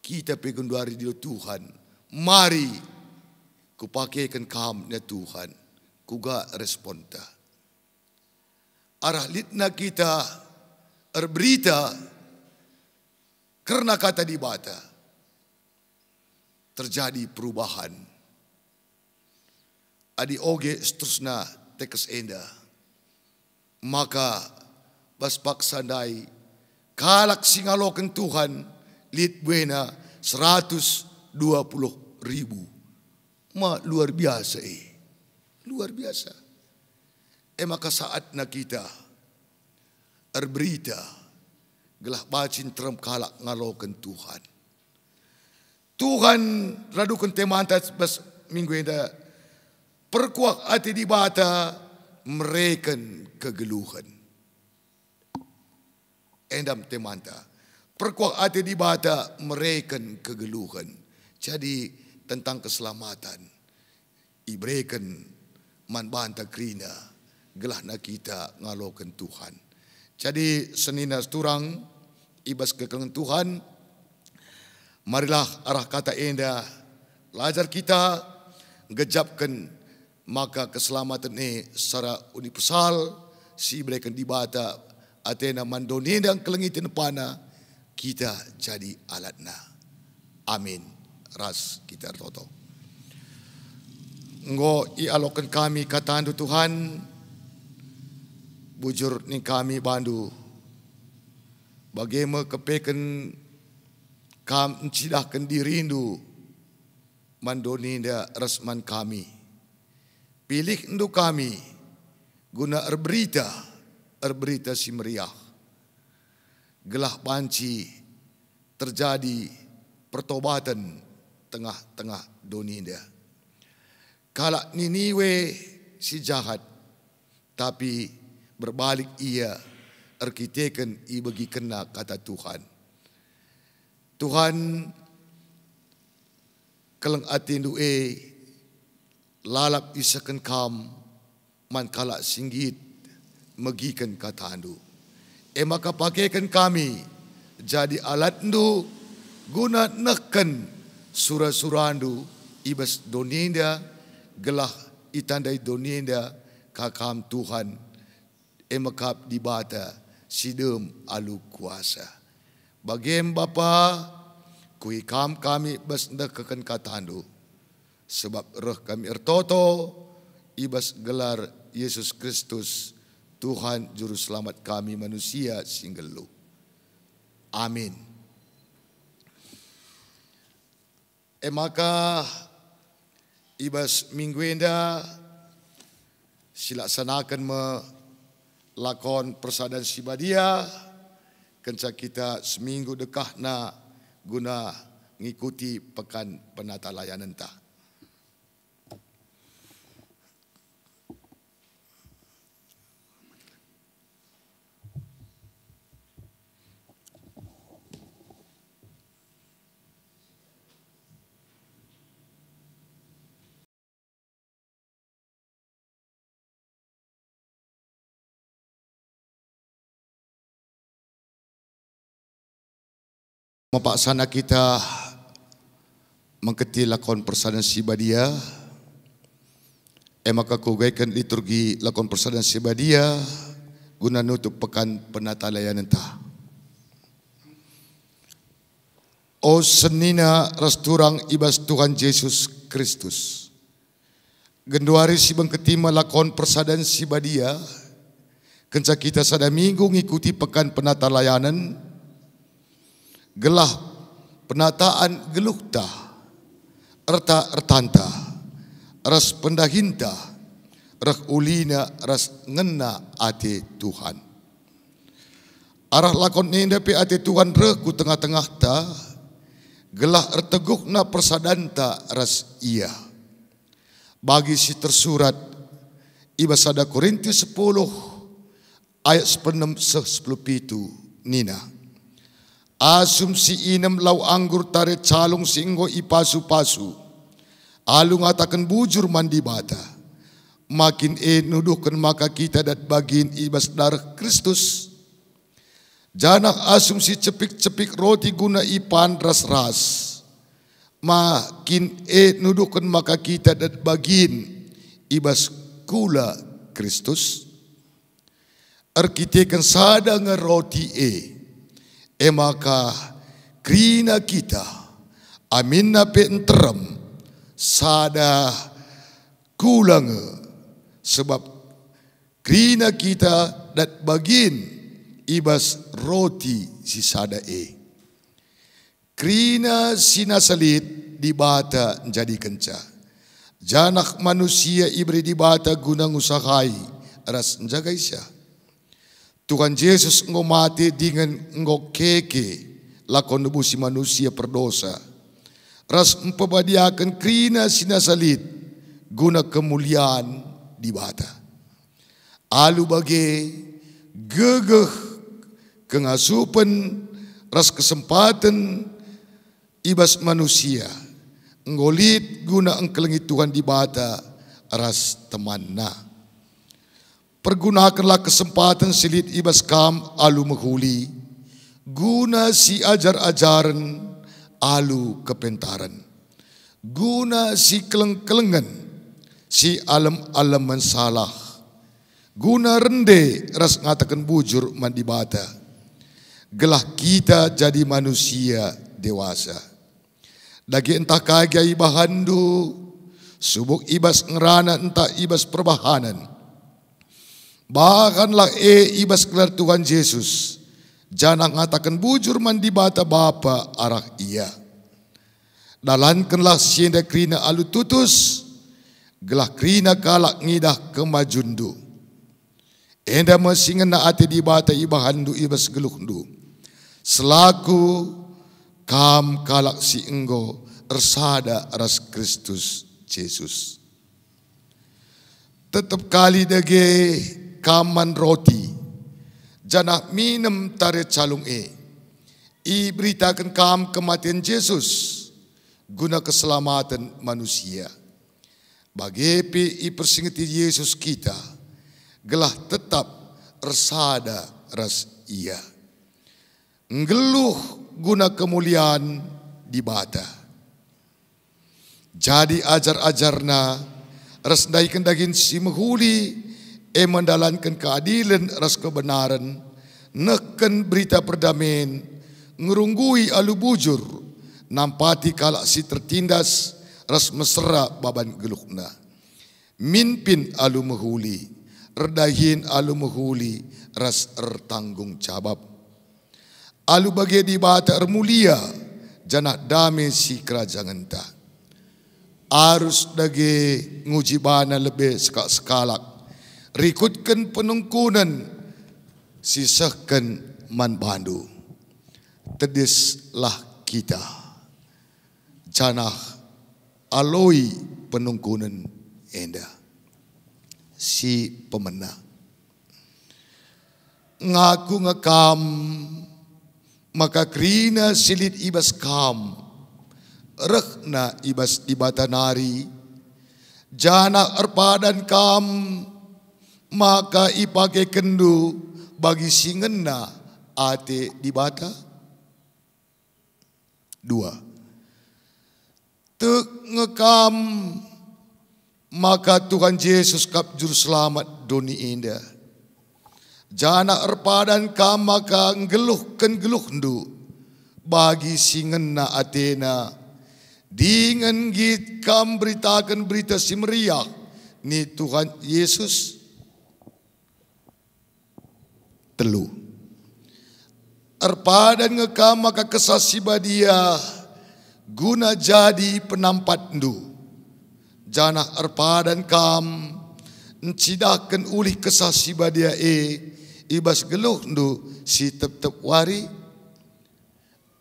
Kita pe genduari idilo Tuhan, "Mari, kupakeken kam, nina Tuhan." Kuga responta? Arah litna kita erberita kerna kata Dibata, terjadi perubahan. Adi oge seterusna tekes enda, maka bas paksa ndai kalak si ngaloken Tuhan lit buena seratus dua puluh ribu. Ma luar biasa e. Luar biasa. E maka saatna kita erberita gelah banci nterem kalak ngaloken Tuhan. Tuhan raduken temanta bas minggu enda, Perkuah ate Dibata mereken kegeluhen. Endam temanta. Perkuah ate Dibata mereken kegeluhen. Jadi, tentang keselamatan ibereken man banta kerina, gelahna kita ngaloken Tuhan. Jadi, senina turang i bas kekelengen Tuhan, marilah arah kata enda, lajar kita ngejapken maka keselamaten e secara universal si ibereken Dibata atena man doni enda ngkelengi tinepana, kita jadi alatna. Amin. Ras kita ertoto. Enggo ialoken kami katandu, Tuhan, bujur ning kami bandu, bage me kepeken kam ncidahken dirindu man doni enda ras man kami. Pilihndu kami guna erberita, erberita si meriah, gelah banci terjadi pertobaten tengah-tengah doni enda. Kalak Niniwe si jahat, tapi berbalik ia erkiteken ibegikenna kata Tuhan. Tuhan, keleng atendu e lalap isehken kam man kalak si nggit megiken katandu. E maka pakeken kami jadi alatndu guna nehken sura-surandu i bas doni enda, gelah itandai doni enda ka kam Tuhan, e me kap Dibata si dem alu kuasa. Bage me Bapa, kuhi kam kami bas ndehkeken katandu, sebab reh kami ertoto i bas gelar Yesus Kristus, Tuhan Juru Selamat kami manusia si nggeluh. Amin. E maka, i bas minggu enda silaksanaken me lakon persadan si badia, kenca kita seminggu dekahna guna ngikuti Pekan Penatalayanenta. Mepaksana kita mengketi lakon persadan si badia, e maka kugaken liturgi lakon persadan si badia guna nutup Pekan Penatalayanenta. O senina ras turang i bas Tuhan Jesus Kristus. Genduari si bengketi me lakon persadan si badia, kenca kita sada minggu ngikuti Pekan Penatalayanen, gelah penataan geluhta, erta-ertanta, ras pendahinta, reh ulina ras ngena ate Tuhan. Arah lakon enda pe ate Tuhan reh ku tengah-tengahta, gelah erteguhna persadanta ras Ia. Bagi si tersurat i bas sada Korintus sepuluh ayat sepuluh enem seh sepuluh pitu nina, "Asum si inem lau anggur tare calung si enggo ipasu-pasu, alu ngataken bujur man Dibata, makin e nuduhken maka kita dat bagin i bas dareh Kristus." Janah asum si cepik-cepik roti guna ipan ras-ras, makin e nuduhken maka kita dat bagin i bas kula Kristus? Erkiteken sada nge roti e, e maka kerina kita, aminna pe nterem, sada kula nge, sebab kerina kita dat bagin i bas roti si sada e. Kerina si nasa lit Dibata njadikenca, janah manusia ibere Dibata guna ngusahai ras njagaisa. Tuhan Jesus enggo mate dingen enggo keke lako nebusi manusia perdosa, ras mpebadiaken kerina si nasa lit guna kemulian Dibata. Alu bage, gegeh, kengasupen, ras kesempaten i bas manusia enggo lit guna engkelengi Tuhan Dibata ras temanna. Pergunakenlah kesempaten si lit i bas kam alu mehuli, guna si ajar-ajaren alu kepentaren, guna si keleng-kelengen, si alem-alemen salah, guna rende ras ngataken bujur man Dibata, gelah kita jadi manusia dewasa. Dage ntah kai gia ibahanndu, subuk i bas ngerana ntah i bas perbahanen, bahanlah e i bas gelar Tuhan Jesus, janah ngataken bujur man Dibata Bapa arah Ia. Dalankenlah si enda kerina alu tutus, gelah kerina kalak ngidah kemajunndu. Enda me si ngena ate Dibata ibahanndu i bas geluhndu, selaku kam kalak si enggo ersada ras Kristus Jesus. Tep-tep kali dage kam man roti, janah minem tare calung e, iberitaken kam kematen Jesus guna keselamaten manusia. Bage pe ipersingeti Jesus kita, gelah tetap ersada ras Ia. Nggeluh guna kemulian Dibata. Jadi ajar-ajarNa ras ndaiken dagin si mehuli, e me ndalanken keadilen ras kebenaren, nehken berita perdamen, ngerunggui alu bujur, nampati kalak si tertindas ras mesera baban geluhna. Mimpin alu mehuli, erdahin alu mehuli ras ertanggung jabap. Alu bage Dibata ermulia, janah dame si kerajangenta. Arus dage nguji bana lebe sekak-sekalak, rikutken penungkunen si sehken man bandu. Tedislah kita, janah aloi penungkunen enda. Si pemena. Ngaku nge kam maka kerina si lit i bas kam rehna i bas Dibata nari, janah erpadan kam maka ipakekenndu bagi si ngena ate Dibata? Dua. Tek nge kam maka Tuhan Jesus kap Juru Selamat doni enda, janah erpadan kam maka nggeluhken geluhndu bagi si ngena atena, dingen nggit kam beritaken Berita Si Meriah ni Tuhan Jesus? Telu. Erpadan nge kam maka Kesah Si Badia guna jadi penampatndu, janah erpadan kam ncidahken ulih Kesah Si Badia e i bas geluhndu si tep-tep wari?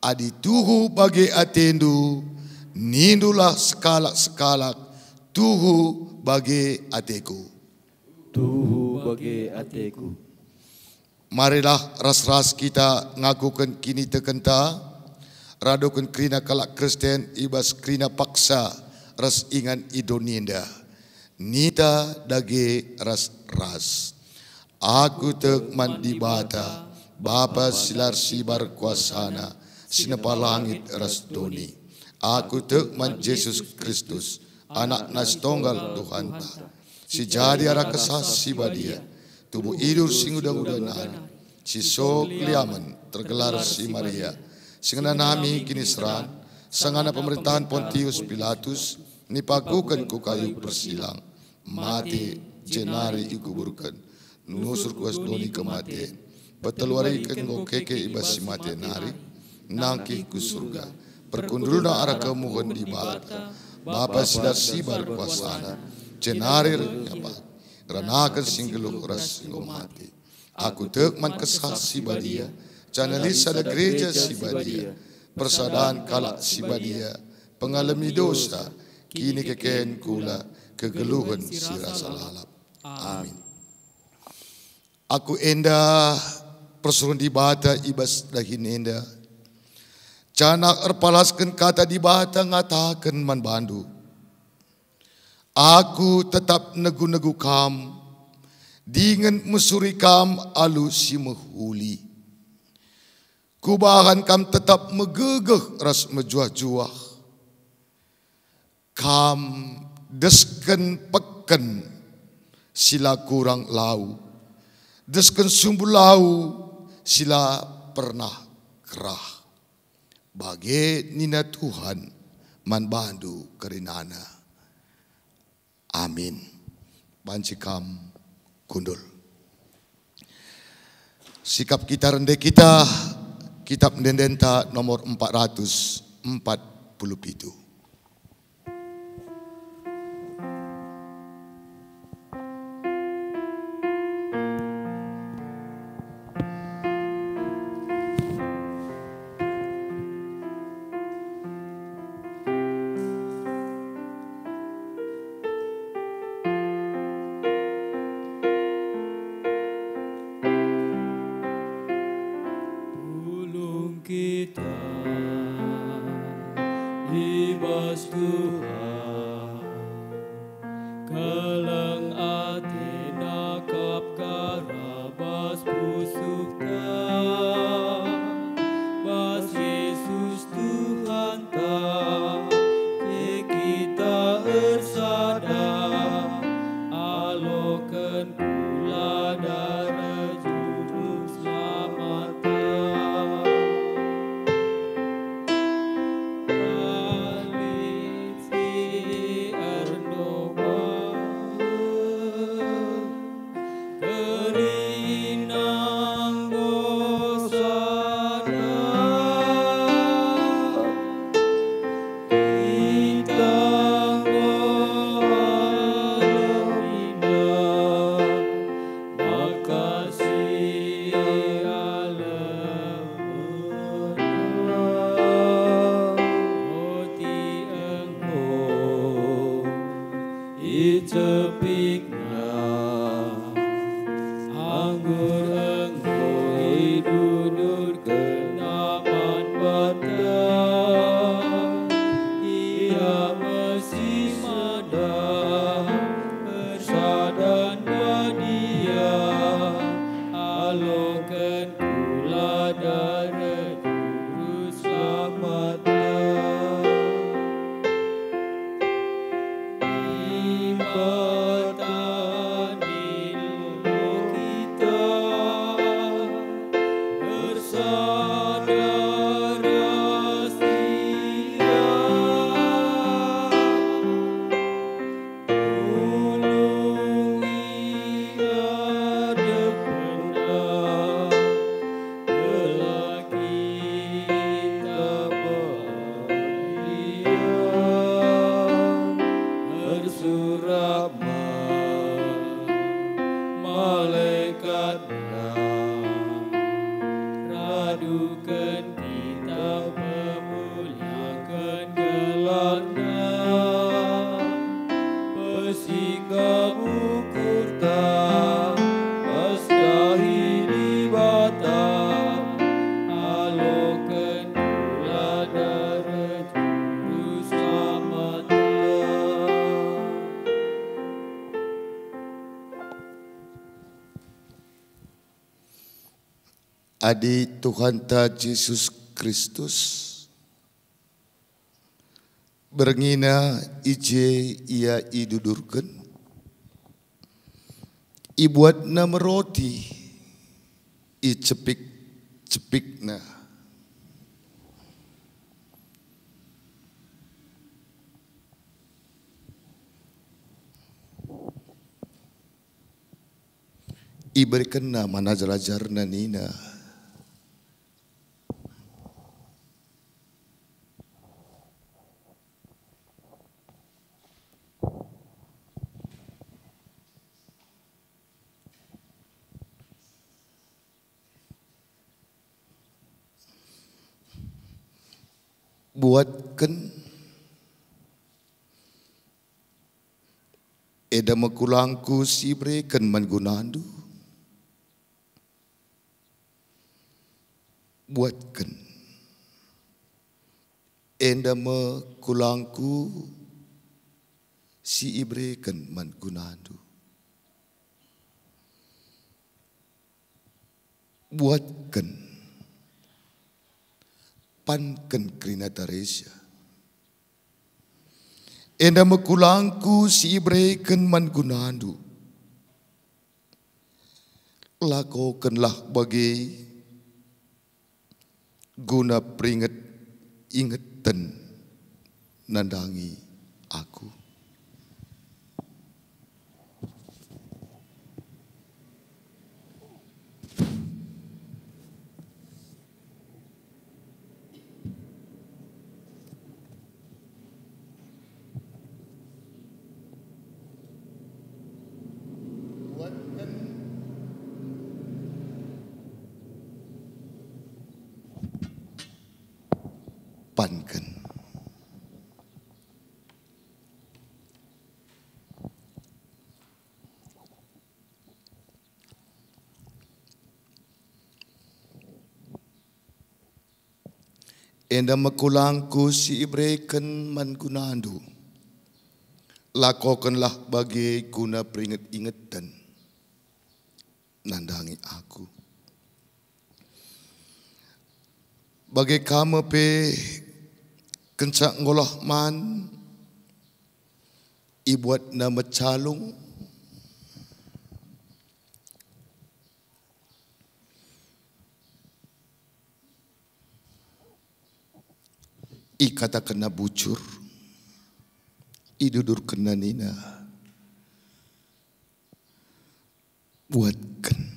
Adi tuhu bage atendu, nindulah sekalak-sekalak, "Tuhu bage ateku." Tuhu bage ateku. Marilah ras-ras kita ngakuken kinitekenta, radoken kerina kalak Kristen i bas kerina paksa ras ingan i doni enda. Nita dage ras-ras. Aku tek man Dibata, Bapa si la ersibar kuasana, si nepa langit ras doni. Aku tek man Jesus Kristus, Anakna si tonggal Tuhanta, si jadi arah Kesah Si Badia, tubuh idur si nguda-nguda nari, si so keliamen, tergelar si Maria, si ngenanami kiniseran, sangana pemerintahan Pontius Pilatus, nipakuken ku kayu persilang, mate, jenari ikuburken, nusur ku bas doni kematen, peteluariken enggo keke i bas si mate nari, nangkih ku Surga, perkundulna arah kemuhen Dibata, Bapa si la ersibar kuasana, jenari reh nge bas, ngeranaken si nggeluh ras si enggo mate. Aku tek man Kesah Si Badia, janah lit sada gereja si badia, persadan kalak si badia, pengalemi dosa, kinikeken kula, kegeluhen si rasa lalap. Amin. Aku enda persuruhen Dibata i bas dahin enda, janah erpalasken kata Dibata ngataken man bandu, Aku tetap negu-negu kam, dingen mesuri kam alu si mehuli. Kubahan kam tetap megegeh ras mejuah-juah. Kam desken peken si la kurang lau, desken sumbu lau si la pernah kerah. Bage nina Tuhan man bandu kerinana. Amin. Banci kam kundul. Sikap kita rende kita, Kitap Ende-endenta nomor empat ratus empat puluh pitu. Pulung kita i bas Tuhan, keleng ate nakap kap bas pusuhta, bas Jesus Tuhanta, e kita ersada, aloken kula dare Juru Selamatta. Bali si erdoa, kerinang dosana. Kita enggo alu indah, maka si alu roti enggo icepikna, anggur enggo idudurkenna man banta. Ia me si mada persadan badia, aloken kula dare Juru Selamatta. Dibata ndilo kita ersada ras Ia. Pulung i adepenNa, gelah kita badia. Ersurakna malaekatNa, raduken kita pemuliaken gelarNa. Pesi ka ukurta bas dahi Dibata, aloken kula dare Juru Selamatta. Adi Tuhanta Jesus Kristus, berngiNa i je Ia idudurken, ibuatNa me roti, icepik-cepikNa. IberekenNa man ajar-ajarNa nina, Buatken, Enda me kulangku si ibereken man gunandu. Buatken. Enda me kulangku si ibereken man gunandu. Buatken. Panken kerina Taresia. Enda me kulangku si ibereken man gunandu. Lakokenlah bage guna peringet-ingeten nandangi aku. Panken. Enda me kulangku si ibereken man gunandu. Lakokenlah bage guna peringet-ingeten nandangi aku. Bage ka me pe kenca enggo olah man, ibuatna me calung, ikatakenna bujur, idudurkenna nina, "Buatken."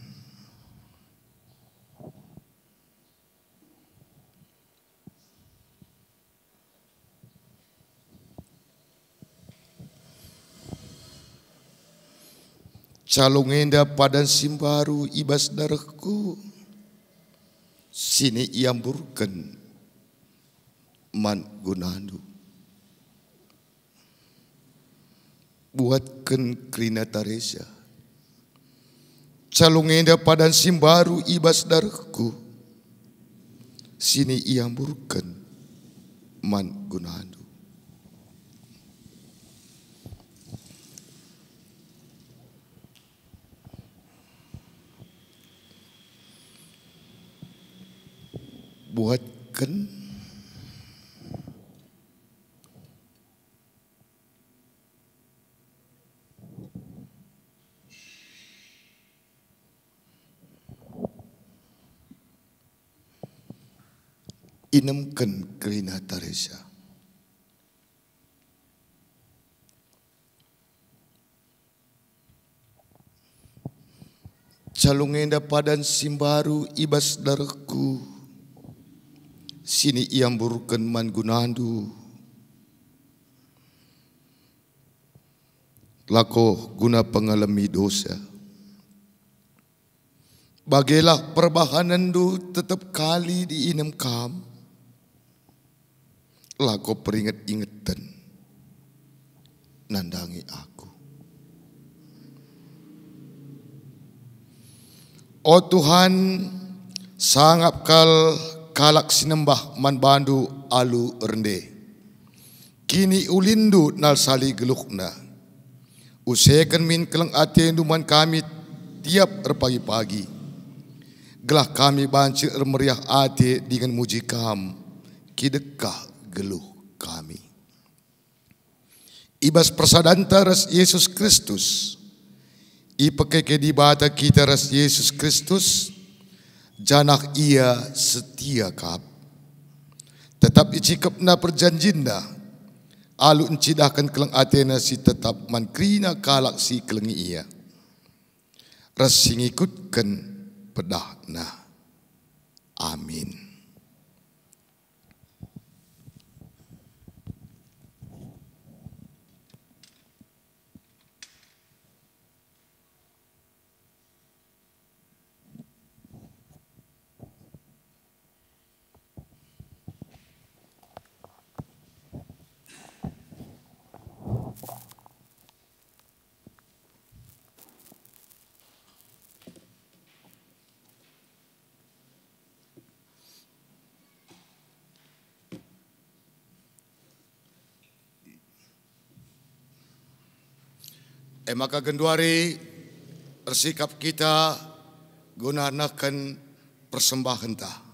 Calung enda padan si mbaru i bas darehku, si niamburken man gunandu. Buatken kerina Taresia. Calung enda padan si mbaru i bas darehku, si niamburken man gunandu. Buatken. Inemken kerina Taresia. Calung enda padan si mbaru i bas darehku, si niamburken man gunandu, lako guna pengalemi dosa. Bagelah perbahanenndu tetap kali diinem kam, lako peringet-ingeten nandangi aku. O Tuhan, sangap kal kalak si nembah man bandu alu rende. Kiniulinndu nalsali geluhna. Useken min keleng atendu man kami tiap erpagi-pagi, gelah kami banci ermeriah ate dingen muji Kam, kidekah geluh kami. I bas persadanta ras Jesus Kristus, ipekeke Dibata kita ras Jesus Kristus, janah Ia setia kap. Tetap icikepNa perjanjinNa, alu ncidahken keleng ateNa si tetap man kerina kalak si ikelengi Ia, ras si ngikutken pedahNa. Amin. E maka genduari ersikap kita guna nehken persembahenta.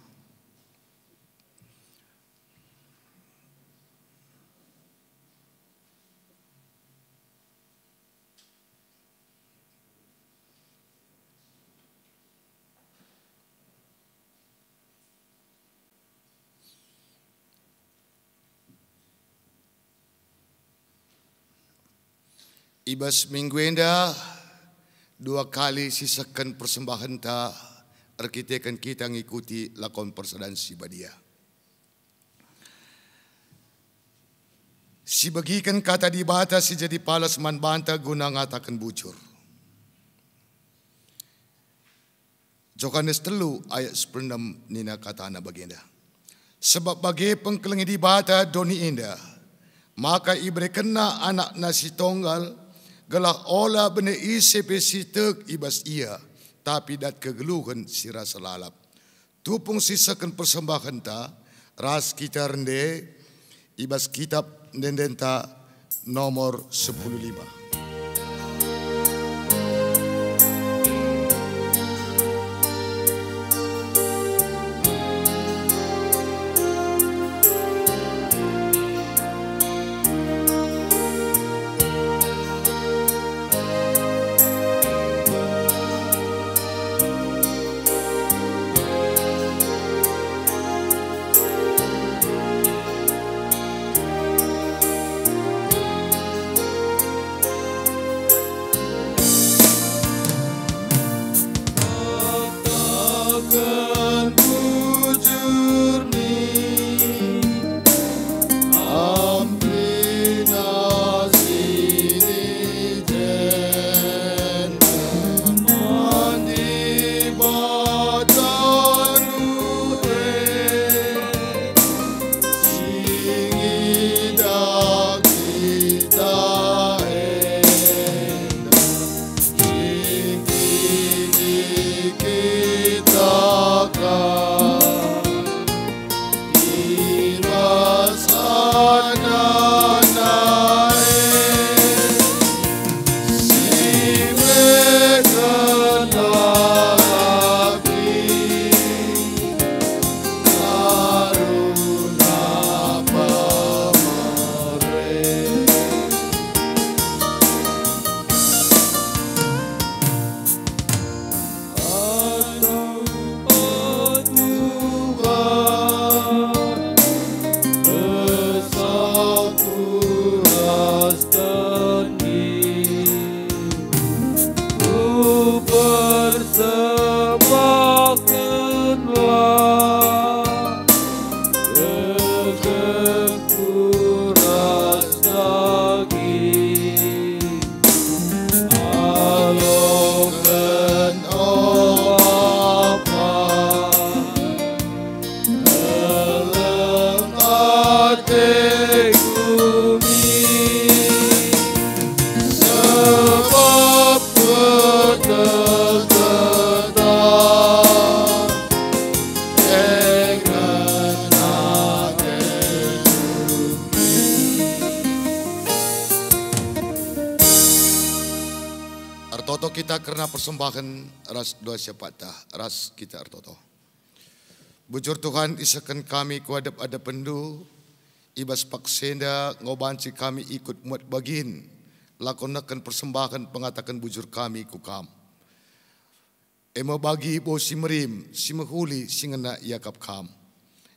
I bas minggu enda dua kali sisehken persembahenta erkiteken kita ngikuti lakon persadan si badia. Sibegiken kata Dibata si jadi palas man banta guna ngataken bujur. Johanes telu ayat sepuluh enem nina katana bagenda, "Sebab bage pengkelengi Dibata doni enda, maka iberekenNa AnakNa si Tonggal, gelah ola bene ise pe si tek i bas Ia, tapi dat kegeluhen si rasa lalap." Tupung sisehken persembahenta ras kita rende i bas kitap ende-endenta nomor sepuluh lima. Kataken bujur min, ampina sinijen man Dibatandu e. Singida kita enda, singkini kita ka, i bas anakna e. Si mereken laki, Harun pemere. Atau, oh Tuhan, besarku ras daging, kupersembahkenlah rehengku ras daging. Aloken, o Bapa, keleng ateku min, sebab kueteh tetap denga ateku min. Ertoto kita kerna persembahen ras doa si apatta, ras kita ertoto. Bujur Tuhan, isehken kami ku adep-adepenNdu, i bas paksa enda enggo banci kami ikut muat bagin, lako nehken persembahen pengataken bujur kami ku Kam. E me bagi bau si merim, si mehuli, si ngena iakap Kam.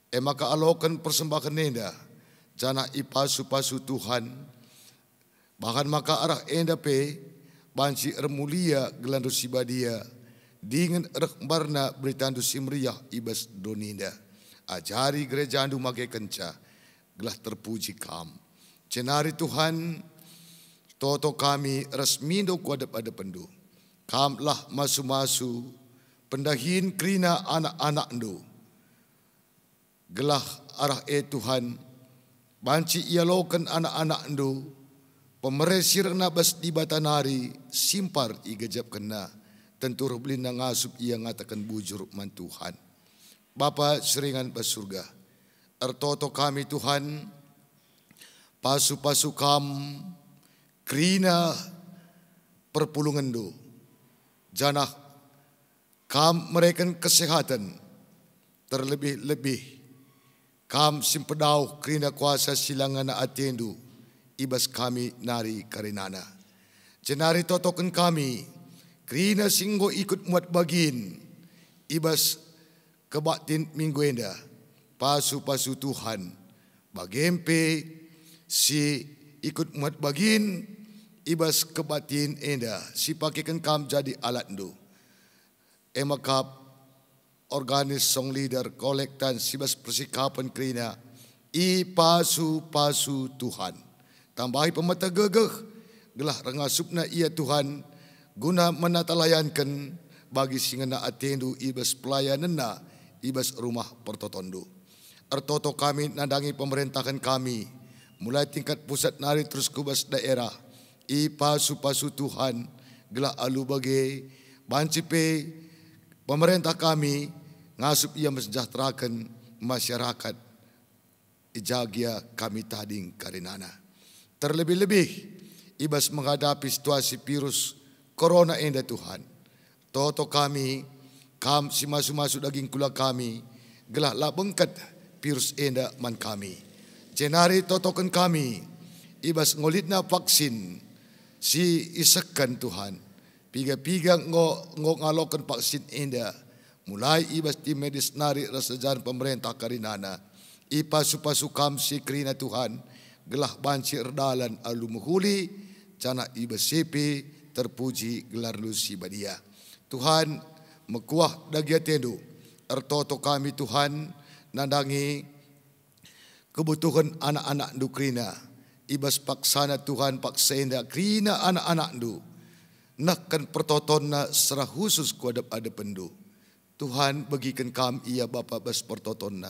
E maka aloken persembahen enda, janah ipasu-pasu Tuhan, bahan maka arah enda pe banci ermulia gelarNdu si badia, dingen reh mbarna beritaNdu si meriah i bas doninda. Ajari gerejaNdu magekenca, gelah terpuji Kam. Jenari Tuhan, toto kami ras mindo ku adep-adepenNdu. Kamlah masu-masu pendahin kerina anak-anakNdu. Gelah arah e Tuhan, banci ialoken anak-anakNdu, pemere si rehna bas Dibata nari simpar igejapkenna, tentu reh belinna ngasup ia ngataken bujur man Tuhan. Bapa si ringan bas Surga, ertoto kami Tuhan, pasu-pasu Kam kerina perpulungenndu, janah Kam mereken kesehaten, terlebih-lebih Kam si mpedauh kerina kuasa si la ngena atendu i bas kami nari karinana. Jenari totoken kami kerina si enggo ikut muat bagin i bas kebaktin minggu enda, pasu-pasu Tuhan, bage pe si ikut muat bagin i bas kebaktin enda si pakeken Kam jadi alatndu. E maka organis, song leader, kolektan, si bas persikapen kerina, ipasu-pasu Tuhan. Tambahi pemeteh gegeh, gelah reh ngasupna ia Tuhan, guna menatalayanken bagi si ngena atendu i bas pelayanenna i bas Rumah Pertotonndu. Ertoto kami nandangi pemerentahen kami, mulai tingkat pusat nari terus ku bas daerah, ipasu-pasu Tuhan, gelah alu bage banci pe pemerentah kami ngasup ia mensejahteraken masyarakat i ja gia kami tading karinana. Terlebih-lebih i bas menghadapi situasi virus corona enda, Tuhan. Toto kami, Kam si masu-masu daging kula kami, gelah la bengket virus enda man kami. Jenari totoken kami i bas ngolitna vaksin si isehken, Tuhan. Piga-piga enggo, enggo ngaloken vaksin enda, mulai i bas tim medis nari ras ajar pemerentah karinana. Ipasu-pasu Kam si kerina, Tuhan, gelah banci erdalan alu mehuli, janah i bas si pe terpuji gelarNdu si badia. Tuhan, mekuah dage atendu, ertoto kami, Tuhan, nandangi kebutuhen anak-anakNdu kerina. I bas paksana, Tuhan, paksa enda kerina anak-anakNdu nehken pertotonna secara khusus ku adep-adepenNdu. Tuhan, begiken Kam ia Bapa bas pertotonna.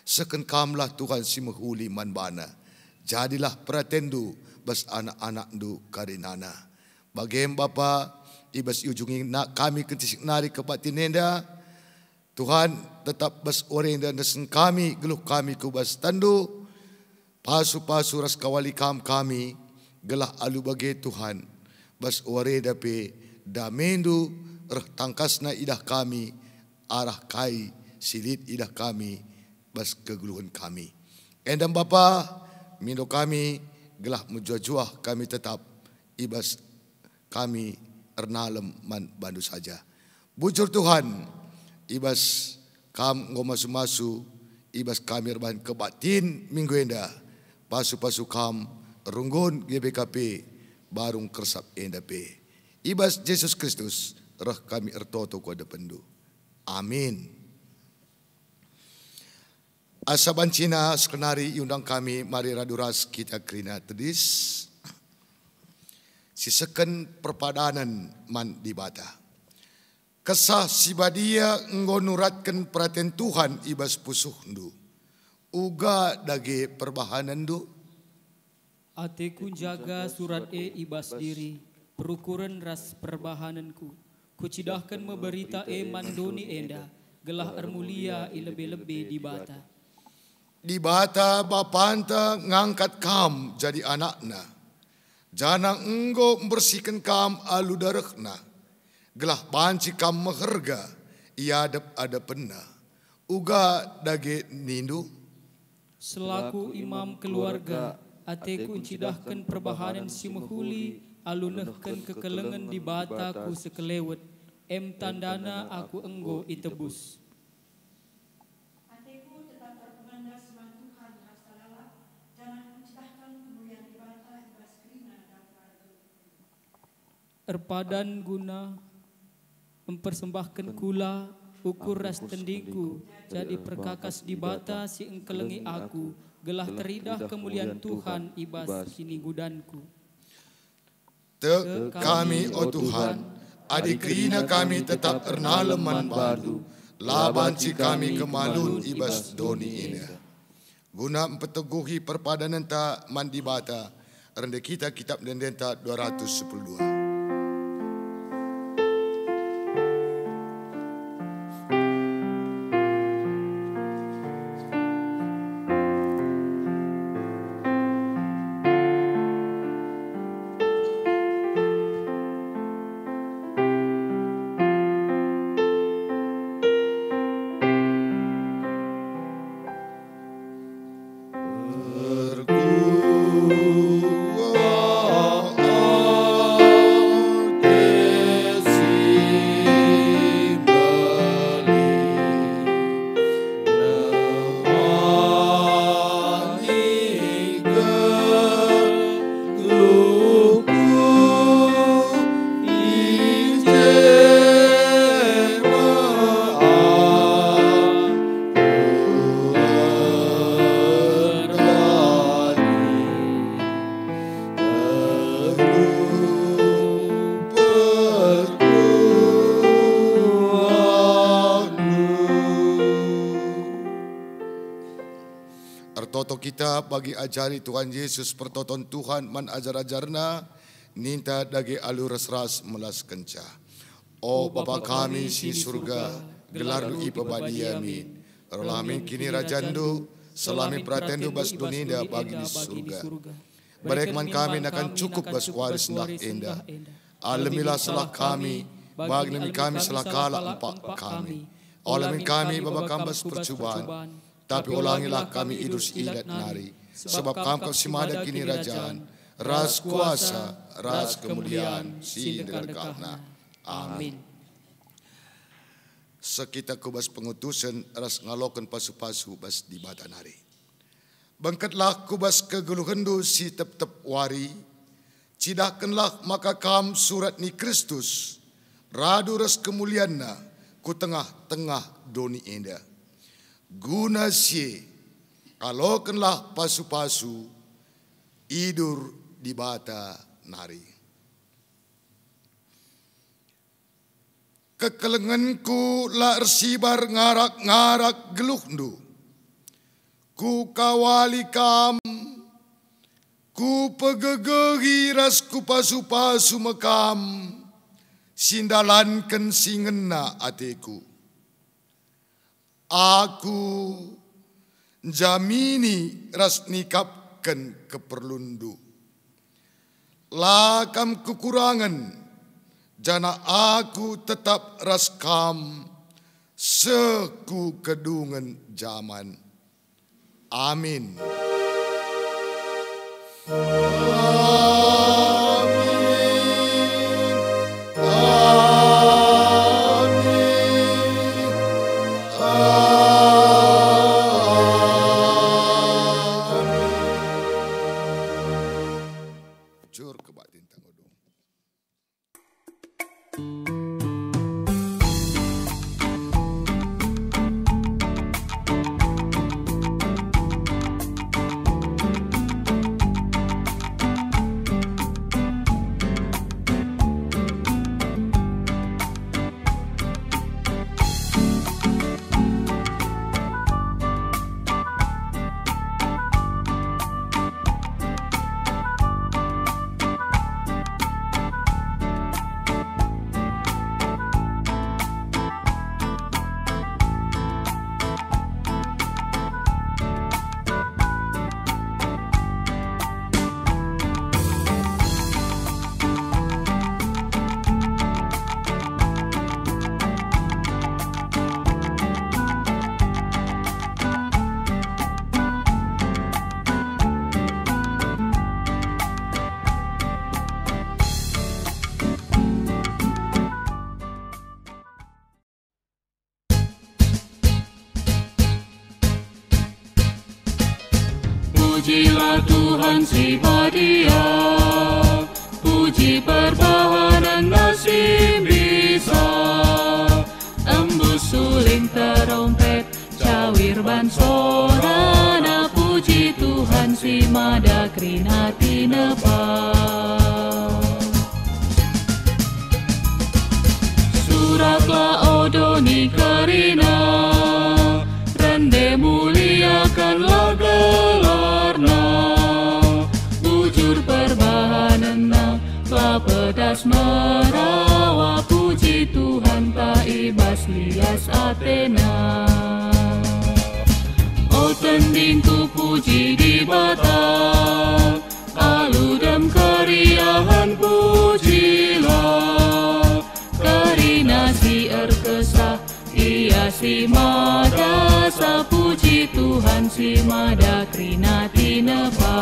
Sehken Kamlah, Tuhan, si mehuli man bana. Jadilah peratenNdu bas anak-anakNdu karinana. Bage me, Bapa, i bas iujungi na-, kami kentisik nari kebaktin enda, Tuhan, tetap bas wari enda nesen kami, geluh kami ku bas tanNdu, pasu-pasu ras kawali Kam kami, gelah alu bage, Tuhan, bas wari enda pe damendu reh tangkasna idah kami, arah kai si lit idah kami bas kegeluhen kami. Enda me, Bapa, mindo kami, gelah mejuah-juah kami tetap i bas kami ernalem man bandu saja. Bujur Tuhan, i bas Kam enggo masu-masu, i bas kami erbahan kebaktin minggu enda, pasu-pasu Kam, runggun G B K P, barung kersap enda pe. I bas Jesus Kristus reh kami ertoto ku adepenNdu. Amin. Asa bancina sekenari iundang kami mari radu ras kita kerina tedis sisehken perpadanen man Dibata. Kesah Si Badia enggo nuratken peraten Tuhan i bas pusuhndu. Uga dage perbahanenndu? Ateku njaga surat e i bas diri, perukuren ras perbahanenku. Kucidahken me berita e man doni enda, gelah ermulia i lebe-lebe Dibata. Dibata Bapanta ngangkat kam jadi anakNa, janah enggo mbersihken kam alu darehNa, gelah banci kam meherga i adep-adepenNa. Uga dage nindu? Selaku imam keluarga, ateku ncidahken perbahanen si mehuli alu nehken kekelengen Dibata ku sekelewet, em tandana aku enggo itebus. Ateku tetap erpengandas man Tuhan rasa lalap, janah ncidahken kemulian Dibata i bas kerina dalan. Erpadan guna mpersembahken kula, ukur ras tendingku jadi perkakas Dibata si engkelengi aku, gelah teridah kemulian Tuhan i bas kinigudanku. Tek kami, o Tuhan, adi kerina kami tetap ernalem man bandu, la banci kami kemalun i bas doni enda. Guna mpeteguhi perpadanenta man Dibata, rende kita Kitap Ende-endenta dua ratus sepuluh dua. Kita bagi ajari Tuhan Yesus pertoton Tuhan man ajar-ajarNa, ninta dage alu ras-ras melaskenca. O Bapa kami si Surga, gelarNdu ipebadia min. Erlamin kinirajanNdu, seh lamin peratenNdu bas doni enda bagi di Surga. Berek man kami nakan cukup bas wari sendah enda. Alemilah salah kami, bagi nami kami salah kalak empak kami. Ola min kami baba kam bas percuban, tapi olangilah kami idur si ilat nari, sebab kam kap si mada kinirajan, ras kuasa, ras kemulian si ndekah-ndekahna. Amin. Sekita ku bas pengutusen ras ngaloken pasu-pasu bas Dibata nari. Bengketlah ku bas kegeluhenndu si tep-tep wari, cidahkenlah maka kam surat ni Kristus radu ras kemulianNa ku tengah-tengah doni enda. Guna si e, alokenlah pasu-pasu, idur Dibata nari. Kekelengenku la ersibar ngarak-ngarak geluhndu. Kukawali kam, kupegegehi ras kupasu-pasu me kam, si ndalanken si ngena ateku. Aku njamini ras nikapken keperlunndu. La kam kekurangen, janah Aku tetap ras kam seh ku kedungen jaman. Amin. Amin. Amin. Amin. Jur kebaktin tangudung. Pujilah Tuhan si badia, puji perbahanen-Na si mbisa. Embus suling terompet, cawir ban sorana, puji Tuhan si mada kerina tinepa. Suraklah, o doni kerina, rende muliakanlah gelarNa. Bujur perbahanenNa, la pedas merawa, puji Tuhanta i bas lias ateNa. O tendingku, puji Dibata, alu dem keriahen pujilah. Kerina si erkesah, Ia si mada esa, puji Tuhan si mada kerina tinepa.